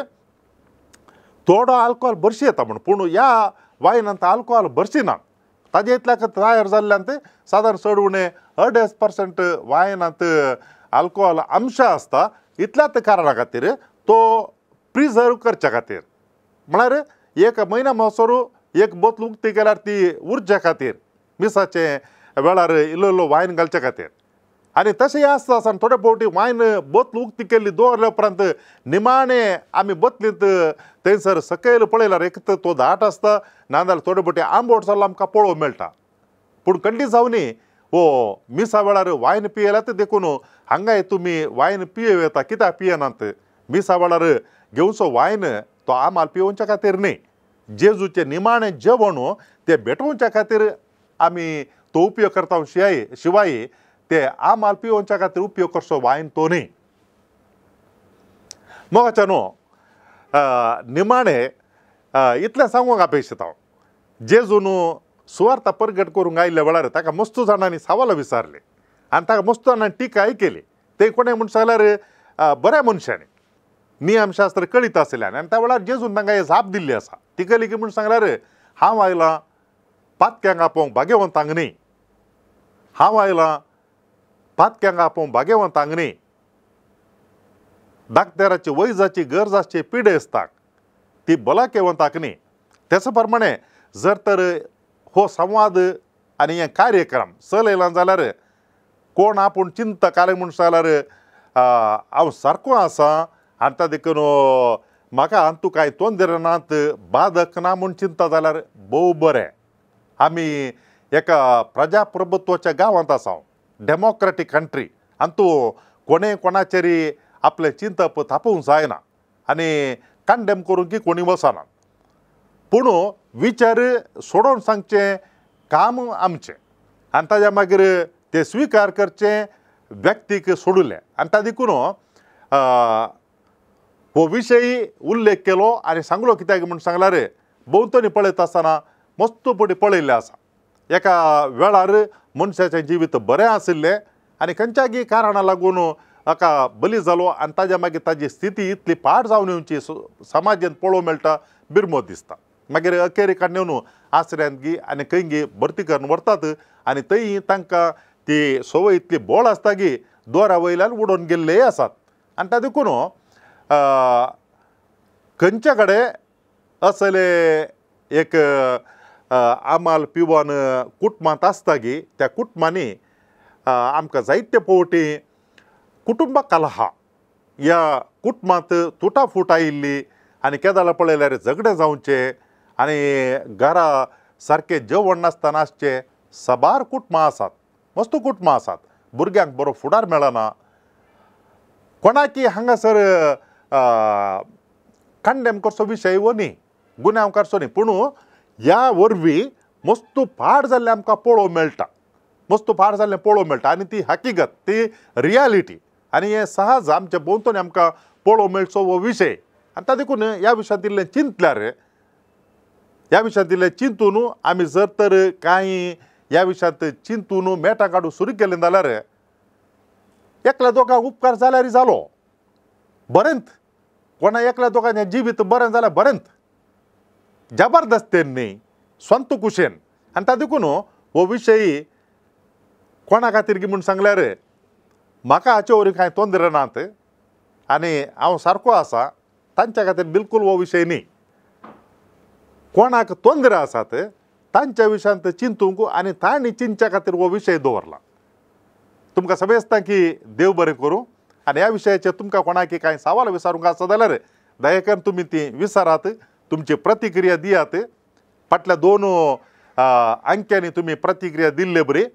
थोडो आल्कोहोल भरशी येता म्हूण. पूण ह्या वायनांत आल्कोहोल भरशी ना ताजे इतल्याक तयार जाल्ल्यान ते सादारण चड उणें 2.5% वायनांत आल्कोहोल अंश आसता इतल्याच कारणा खातीर तो प्रिजर्व करच्या खातीर म्हळ्यार एक म्हयन्या म्हणसर एक बोतल उक्ती केल्यार ती उरच्या खातीर मिसाचे वेळार इल्लो इल्लो वायन घालच्या खातीर. आनी तशें आसता आसतना थोडे फावटी वायन बोतल उक्ती केल्ली दवरल्या उपरांत निमाणें आमी बोतलींत थंयसर सकयल पळयल्यार एक तर तो दाट आसता नाजाल्यार थोडे फावटी आंबोट जाल्लो आमकां पळोवंक मेळटा. पूण कंडी जावनी हो मिसा वेळार वायन पियेल्यात देखून हांगाय तुमी वायन पियेव येता कित्याक पियेनात मिसा वेळार घेवचो वायन तो आमाल पिवोवच्या खातीर न्ही जेजूचें निमाणें जेवण तें भेटोवच्या खातीर आमी तो उपयोग करता शिवाय ते आमाल पिवोवच्या खातीर उपयोग करचो वायन तो न्ही. मोगाच्या न्हू निमाणें इतलें सांगूंक अपेक्षित हांव जेजून सुवार्ता परगट करूंक आयिल्ल्या वेळार ताका मस्त जाणांनी सवाल विचारले आनी ताका मस्त जाणांनी टिकाय केली. ते कोणें म्हूण सांगल्यार बऱ्या मनशांनी नियमशास्त्र कळीत आशिल्ल्यान आनी त्या वेळार जेजून तांकां जाप दिल्ली आसा ती कळ्ळी की म्हूण सांगल्यार हांव आयलां पातक्यांक आपोवंक भाग्यवंतांक न्ही, हांव आयलां पातक्यांक आपोवंक भाग्यवंतांक न्ही, डाक्टराची वैजाची गरज आसची पिडेस्ताक ती भलायकेवंताक न्ही. तेच प्रमाणे जर तर हो संवाद आनी हे कार्यक्रम चलयला जाल्यार कोण आपूण चिंतकाले म्हूण सांगल्यार हांव सारको आसा आनी ता देखून म्हाका हातूंत कांय तोंदर नात बाधक ना म्हूण चिंता जाल्यार भोव बरें. आमी एका प्रजाप्रभुत्वाच्या गांवांत आसा, डेमोक्रेटीक कंट्री, आनी तूं कोणें कोणाचेर आपलें चिंतप थापोवंक जायना आनी कंडेम करूंक की कोणी वचना, पूण विचार सोडोवन सांगचें काम आमचें आनी ताज्या मागीर ते स्विकार करचें व्यक्तीक सोडुलें. आनी ता देखून हो विशय उल्लेख केलो आनी सांगलो कित्याक म्हूण सांगल्यार भोंवतणी पळयता आसतना मस्त पटी पळयल्लें आसा एका वेळार मनशाचें जिवीत बरें आशिल्लें आनी खंयच्यागी कारणां लागून हाका बली जालो आनी ताज्या मागीर ताजी स्थिती इतली पाड जावन येवची समाजांत पळोवंक मेळटा, बिरमो दिसता. मागीर अखेरेक येवन आसऱ्यांत गी आनी खंय गी भरती करून व्हरतात आनी थंय तांकां ती संवय इतली बोळ आसता की दोरा वयल्यान उडोवन गेल्लेय आसात. आनी ता देखून खंयच्या कडेन असले एक आमाल पिवन कुटुंबांत आसता की त्या कुटुंबांनी आमकां जायते फावटी कुटुंब कलहा ह्या कुटुंबांत तुटाफूट आयिल्ली आनी केदाळा पळयल्यार झगडें जावचें आनी घरा सारकें जेवण नासतना आसचें साबार कुटुंबां आसात, मस्त कुटुंबां आसात, भुरग्यांक बरो फुडार मेळना, कोणाकी हांगासर कंडेम करचो विशय वो न्ही, गुन्यांव करचो न्ही, पूण ह्या वरवीं मस्त पाड जाल्लें आमकां पळोवंक मेळटा, मस्त पाड जाल्लें पळोवंक मेळटा आनी ती हकीगत ती रियालिटी आनी हें सहज आमच्या भोंवतणी आमकां पळोवंक मेळचो हो विशय. आनी ता देखून ह्या विशयांत इल्लें चिंतल्यार ह्या विशयांत इल्लें चिंतून आमी जर तर कांय ह्या विशयांत चिंतून मेटां काडूंक सुरू केलें जाल्यार एकल्या दोगांक उपकार जाल्यार जालो बरेंच, कोणा एकल्या दोगांचें जिवीत बरें जाल्यार बरेंच, जबरदस्तेन न्ही स्वंत कुशेन. आनी ता देखून हो विशय कोणा खातीर की म्हूण सांगल्यार म्हाका हाचे वरवीं कांय तोंदर नात आनी हांव सारको आसा तांच्या खातीर बिलकूल हो विशय न्ही, कोणाक तोंदर आसात तांच्या विशयांत चिंतूंक आनी तांणी चिंतच्या खातीर हो विशय दवरला. तुमकां समजता की देव बरें करूं आनी ह्या विशयाचेर तुमकां कोणाक कांय सवाल विचारूंक आसा जाल्यार दया करून तुमी ती विचारात, तुमची प्रतिक्रिया दियात. फाटल्या दोन अंक्यांनी तुमी प्रतिक्रिया दिल्ले बरी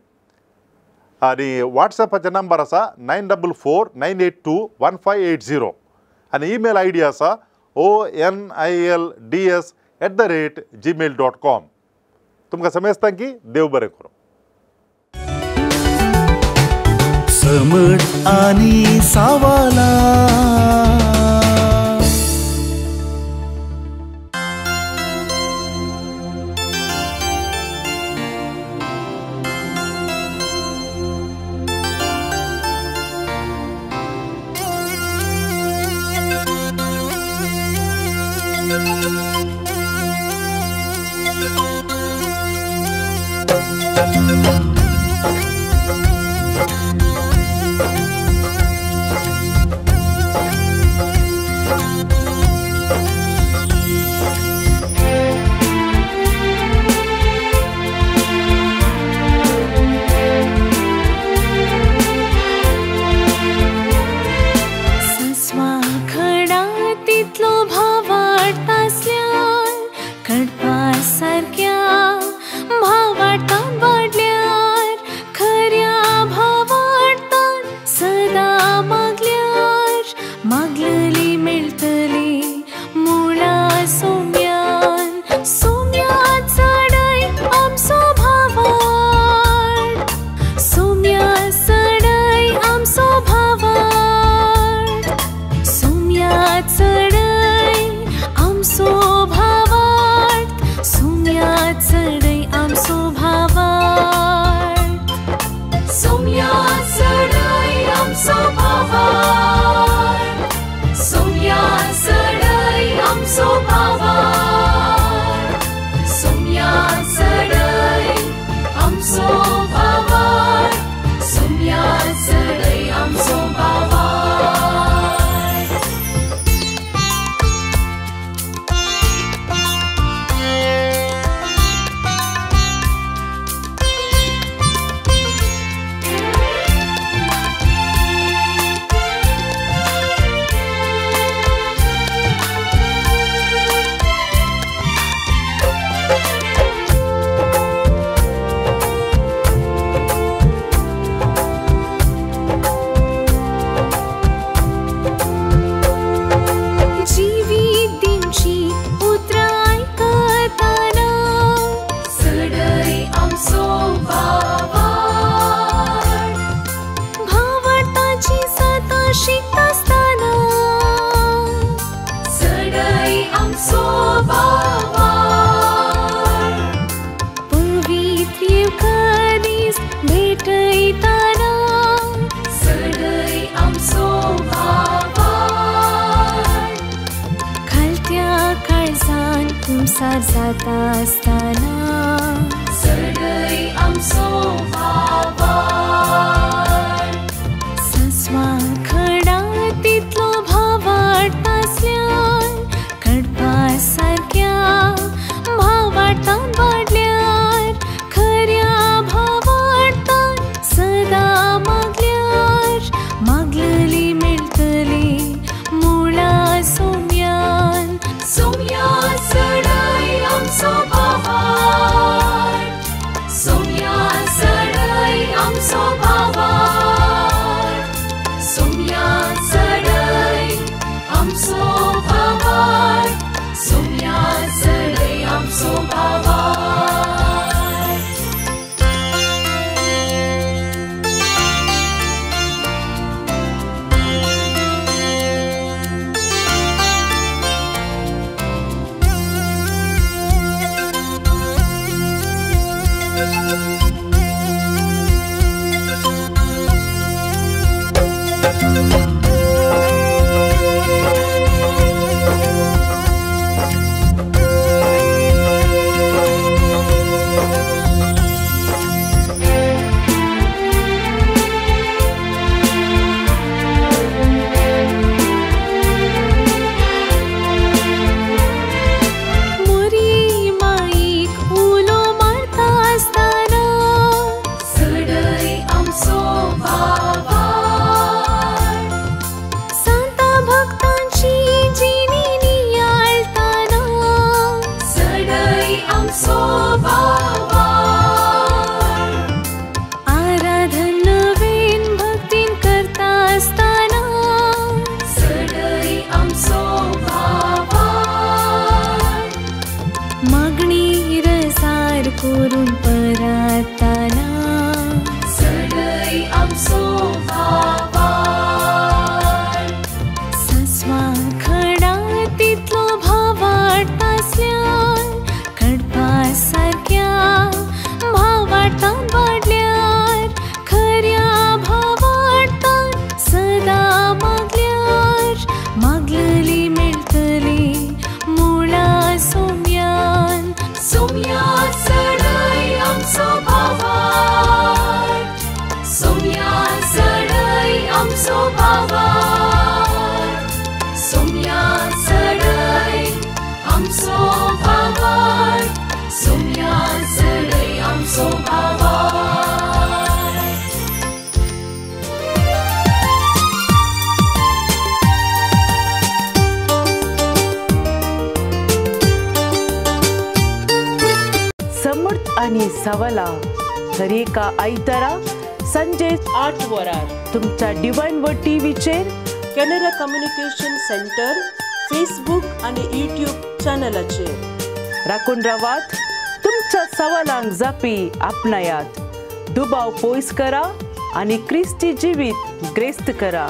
आनी वॉट्सएपाचे नंबर आसा 9449821580 आनी ईमेल I D आसा onilds@gmail.com. तुमकां समजता की देव बरें करूं. समट आनी सावाला संसार जाता आसतना चडय आमचो भावार्थ सस्वा खडा तितलो भावार्थ आसल्यार कडपा सारक्या भावार्थान वाडल्यार खऱ्या भावार्थान सदां मागल्यार मागलली मेळटली मुळा सोम्यान सोम्या चडय आमचो भावार्थ सोम्या चडय आमचो भावार्थ सोम्या चडय आमचो भावार्थ सोम्या चडय आमचो भावार्थ. मोरी माईक उलो मारता आसतना चडय आमचो भावार्थ सांता भक्तांची जिणी नियाळताना चडय आमचो भावार्थ आराधन नवीन भक्तीन करता आसतना चडय आमचो भावार्थ मागणी रसार करून परताना चडय आमचो भावार्थ सस्वा खडा तितलो भावार्थ आसल्यार कडपा सारक्या भावार्थान वाडल्यार खऱ्या भावार्थान सदां मागल्यार मागलली मेळटली मुळा सोम्यान सोम्या चडय आमचो भावार्थ सोम्या चडय आमचो भावार्थ सोम्या चडय आमचो भावार्थ सोम्या चडय आमचो भावार्थ. समर्थ आणि सवला दरेका आयतारा संजे 8 वरार तुमच्या डिवायन व टीव्हीचेर कॅनरा कम्युनिकेशन सेंटर फेसबुक आणि यूट्यूब चॅनलाचेर राखून रावात. तुमच्या सवालांक जापी आपणायात, दुबाव पयस करा आनी क्रिस्ती जिवीत ग्रेस्त करा.